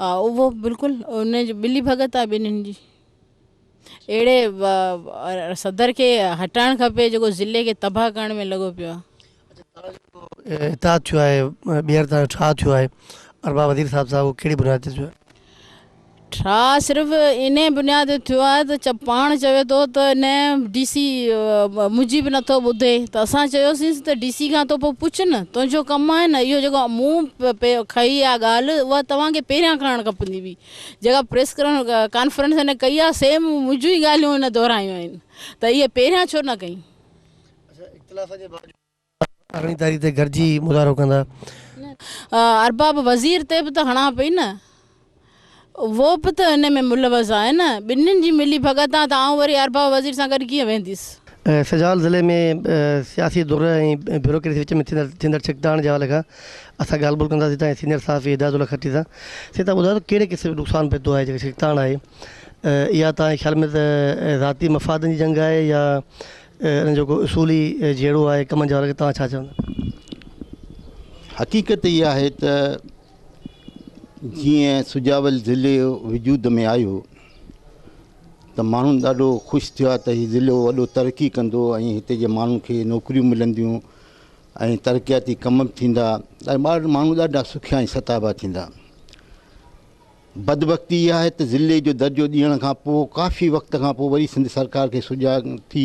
اهو بلڪل ان جي ملي ڀڳت آهي ٻنهين جي اهڙي صدر کي هٽائڻ کپي جيڪو ضلعي کي تباهه ڪرڻ ۾ لڳو پيو آهي. اتحاد ٿيو آهي ٻيهر تان ٺاهه ٿيو آهي ارباب وزير صاحب سان اهو ڪهڙي بنياد تي ٿيو آهي؟ ٺاهه صرف انهي بنياد تي ٿيو آهي ته پاڻ چوي ٿو ته نه ڊي سي منهنجي به نٿو ٻڌي ته اسان چيوسينس ته ڊي سي کان تون پوء پڇ نه تنهنجو ڪم آهي نه اهو جيڪو مون کنئي آهي ڳالهه اها توهان کي پهريان کڻڻ کپندي هئي جيڪا پريس ڪانفرنس هن ڪئي آهي سيم منهنجون ئي ڳالهيون هن دهرايون آهن ته اهي پهريان ڇو نه ڪئي. اڇا اختلاف جي باوجود ارڙهين تاريخ تي گڏجي مظاهرو ڪندا. ارباب وزير تي به ته هڻان پئي نه اهو به ته ان ۾ ملوث آهي نه ٻنهين جي ملي ڀڳت آ ته آئون وري ارباب وزير سان گڏ ڪيئن وينديس. سجاول ضلعي ۾ سياسي ڌر ۽ بيوروڪريسي وچ ۾ ٿيندڙ ڇڪتاڻ جي حوالي کان اسان ڳالهه ٻولهه ڪنداسين هتان جي سينيئر صحافي هدايت الله کٽي سان. سائين توهان ٻڌايو ته ڪهڙي قسم جو نقصان پهتو آهي جيڪا ڇڪتاڻ آهي اها توهان جي خيال ۾ ته ذاتي مفادن جي جنگ آهي يا ان جو ڪو اصولي جهيڙو آهي ڪمن جي حوالي کان توهان ڇا چوندا؟ حقيقت اها آهي ته جيئن سجاول ضلعي وجود ۾ آيو ته ماڻهن ڏاڍو خوش ٿيا ته هي ضلعو وڏو ترقي ڪندو ۽ هتي جي ماڻهن کي نوڪريون ملنديون ۽ ترقياتي ڪم به ٿيندا ۽ ماڻهو ڏاڍا سکيا ۽ ستابا ٿيندا. بدبختي اها آهي ته ضلعي جو درجو ڏيڻ کان پوء ڪافي وقت کان پوء وري سنڌ سرڪار کي سجاڳ ٿي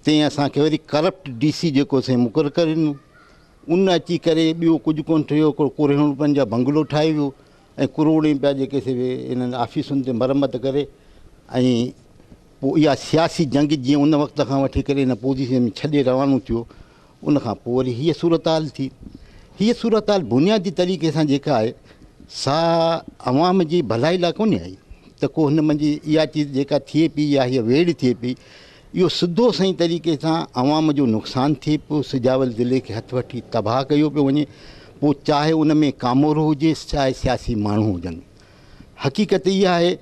تنهن اسان کي وري ڪرپٽ ڊي سي جيڪو سائين مقرر ڪري ڏنو ان اچي ڪري ٻيو ڪجهه ڪونه ٺهيو هڪڙو ڪروڙين روپين جا بنگلو ٺاهي ويو ۽ ڪروڙين روپيا جيڪي سي انهن آفيسن تي مرمت ڪري ۽ پوء اها سياسي جنگ جيئن ان وقت کان وٺي ڪري ان پوزيشن ۾ ڇڏي روانو ٿيو ان کان پوء وري هيء صورتحال ٿي. هيء صورتحال بنيادي طريقي سان جيڪا آهي سا عوام جي ڀلائي لاء ڪونهي آئي ته ڪو هن منجهه اها چيز جيڪا ٿئي پئي يا هيء ويڙهه ٿئي پئي اهو سڌو سئين طريقي سان عوام جو نقصان ٿئي پيو سجاول ضلعي کي هٿ وٺي تباهه ڪيو پيو وڃي پوء چاهي ان ۾ ڪامورو هجي چاهي سياسي ماڻهو هجن حقيقت اها آهي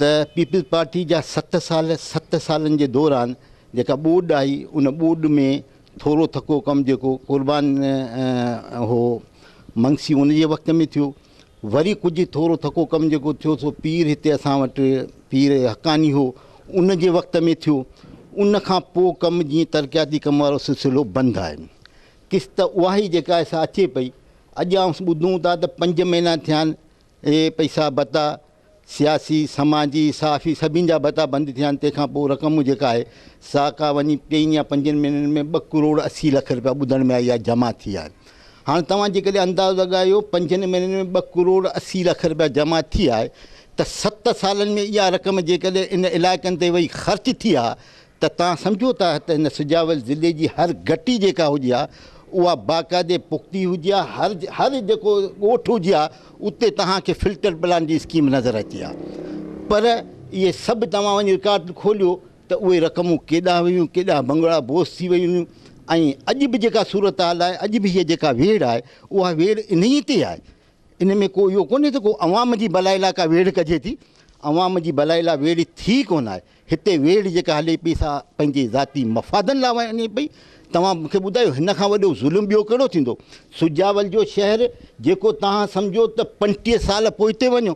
ته پيپلز پارٽي جا ست سال ست سالن جي دوران جيڪا ٻوڏ آئي ان ٻوڏ ۾ ٿورو ٿڪو ڪم جيڪو قربان هو منگسي ان جي وقت ۾ ٿيو وري ڪجهه ٿورو ٿڪو ڪم جيڪو ٿيو سو پير هتي اسان وٽ پير حقاني هو ان جي وقت ۾ ٿيو ان کان پوء ڪم جيئن ترقياتي ڪم وارو سلسلو بند آهي قسط اها ئي جيڪا آهي سا اچي پئي اڄ آئون ٻڌون ٿا ته پنج مهينا ٿيا آهن اهي پئسا ڀتا سياسي، سماجي، صحافي سڀني جا ڀتا بند ٿيا آهن تنهن کان پوء رقم جيڪا آهي سا ڪا وڃي چئن يا پنجن مهينن ۾ ٻه ڪروڙ 80 لک رپيا ٻڌڻ ۾ آئي آهي جمع ٿي آهي هاڻ توهان جيڪڏهن اندازو لڳايو پنجن مهينن ۾ ٻه ڪروڙ 80 لک رپيا جمع ٿي آهي ته ست سالن ۾ اها رقم جيڪڏهن ان علائقن تي وئي خرچ ٿي ها ته توهان سمجهو ٿا ته هن سجاول ضلعي جي هر گهٽي جيڪا هجي ها اها باقاعدي پختي هجي ها هر هر جيڪو ڳوٺ هجي ها اتي توهان کي فلٽر پلانٽ جي اسڪيم نظر اچي ها پر اهي سڀ توهان وڃي رڪارڊ کوليو ته اهي رقمون ڪيڏانهن ويون ڪيڏانهن بنگڙا بوس ٿي ويون ۽ اڄ به جيڪا صورتحال آهي اڄ به هيء جيڪا ويڙهه آهي اها ويڙهه انهيء تي آهي ان ۾ ڪو اهو ڪونهي ته ڪو عوام جي ڀلائي لاء ڪا ويڙهه ڪجي ٿي عوام جي ڀلائي لاء ويڙهه ٿي ڪونه آهي هتي ويڙهه جيڪا هلي پئي سا پنهنجي ذاتي مفادن لاء وڃي پئي. توهان مون کي ٻڌايو هن کان وڏو ظلم ٻيو ڪهڙو ٿيندو؟ سجاول جو شهر جيڪو توهان سمجهو ته 35 سال پوئتي وڃو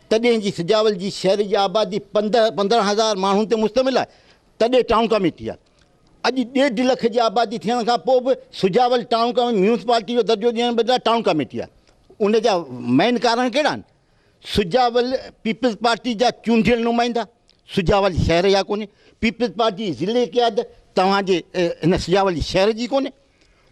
تڏهن جي سجاول جي شهر جي آبادي 15 هزار ماڻهن تي مشتمل آهي تڏهن ٽائون ڪميٽي آهي. اڄ ڏيڍ لک جي آبادي ٿيڻ کان پوء به سجاول ٽائون ڪميٽي ميونسپالٽي جو درجو ڏيڻ بدران ٽائون ڪميٽي آهي. ان جا مين ڪارڻ ڪهڙا آهن؟ سجاول پيپلز پارٽي جا چونڊيل نمائندا سجاول شهر جا ڪونهي، پيپلز پارٽي جي ضلعي قيادت توهان جي هن سجاول شهر جي ڪونهي،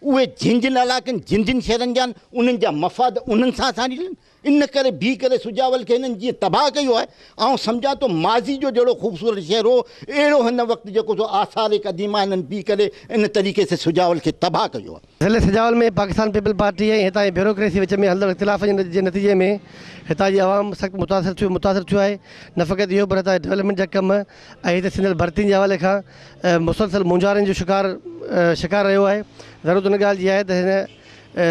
اهي جن جن علائقن جن جن شهرن جا آهن انهن جا مفاد انهن سان سانڍيل آهن، ان ڪري بيهي ڪري سجاول کي هنن جيئن تباهه ڪيو آهي، آئون سمجهان ٿو ماضي جو جهڙو خوبصورت شهر هو اهڙو هن وقت جيڪو سو آثار قديمه هنن بيهي ڪري ان طريقي سان سجاول کي تباهه ڪيو آهي. ضلعي سجاول ۾ پاڪستان پيپلز پارٽي ۽ هتان جي بيوروڪريسي وچ ۾ هلندڙ اختلاف جي نتيجي ۾ هتان جي عوام سخت متاثر ٿيو متاثر ٿيو آهي نه فقط اهو پر هتان جي ڊولپمينٽ جا ڪم ۽ هتي ٿيندڙ ڀرتين جي حوالي کان مسلسل مونجهارن جو شڪار شڪار رهيو آهي ضرورت ان ڳالهه جي آهي ته هن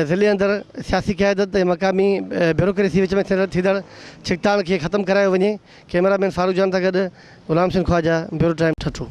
ضلعي اندر سياسي قيادت ۽ مقامي بيوروڪريسي وچ ۾ ٿيندڙ ڇڪتاڻ کي ختم ڪرايو وڃي ڪئميرا مين فاروق جان سان گڏ غلام حسين خواجه بيورو ٽائيم ٺٽو.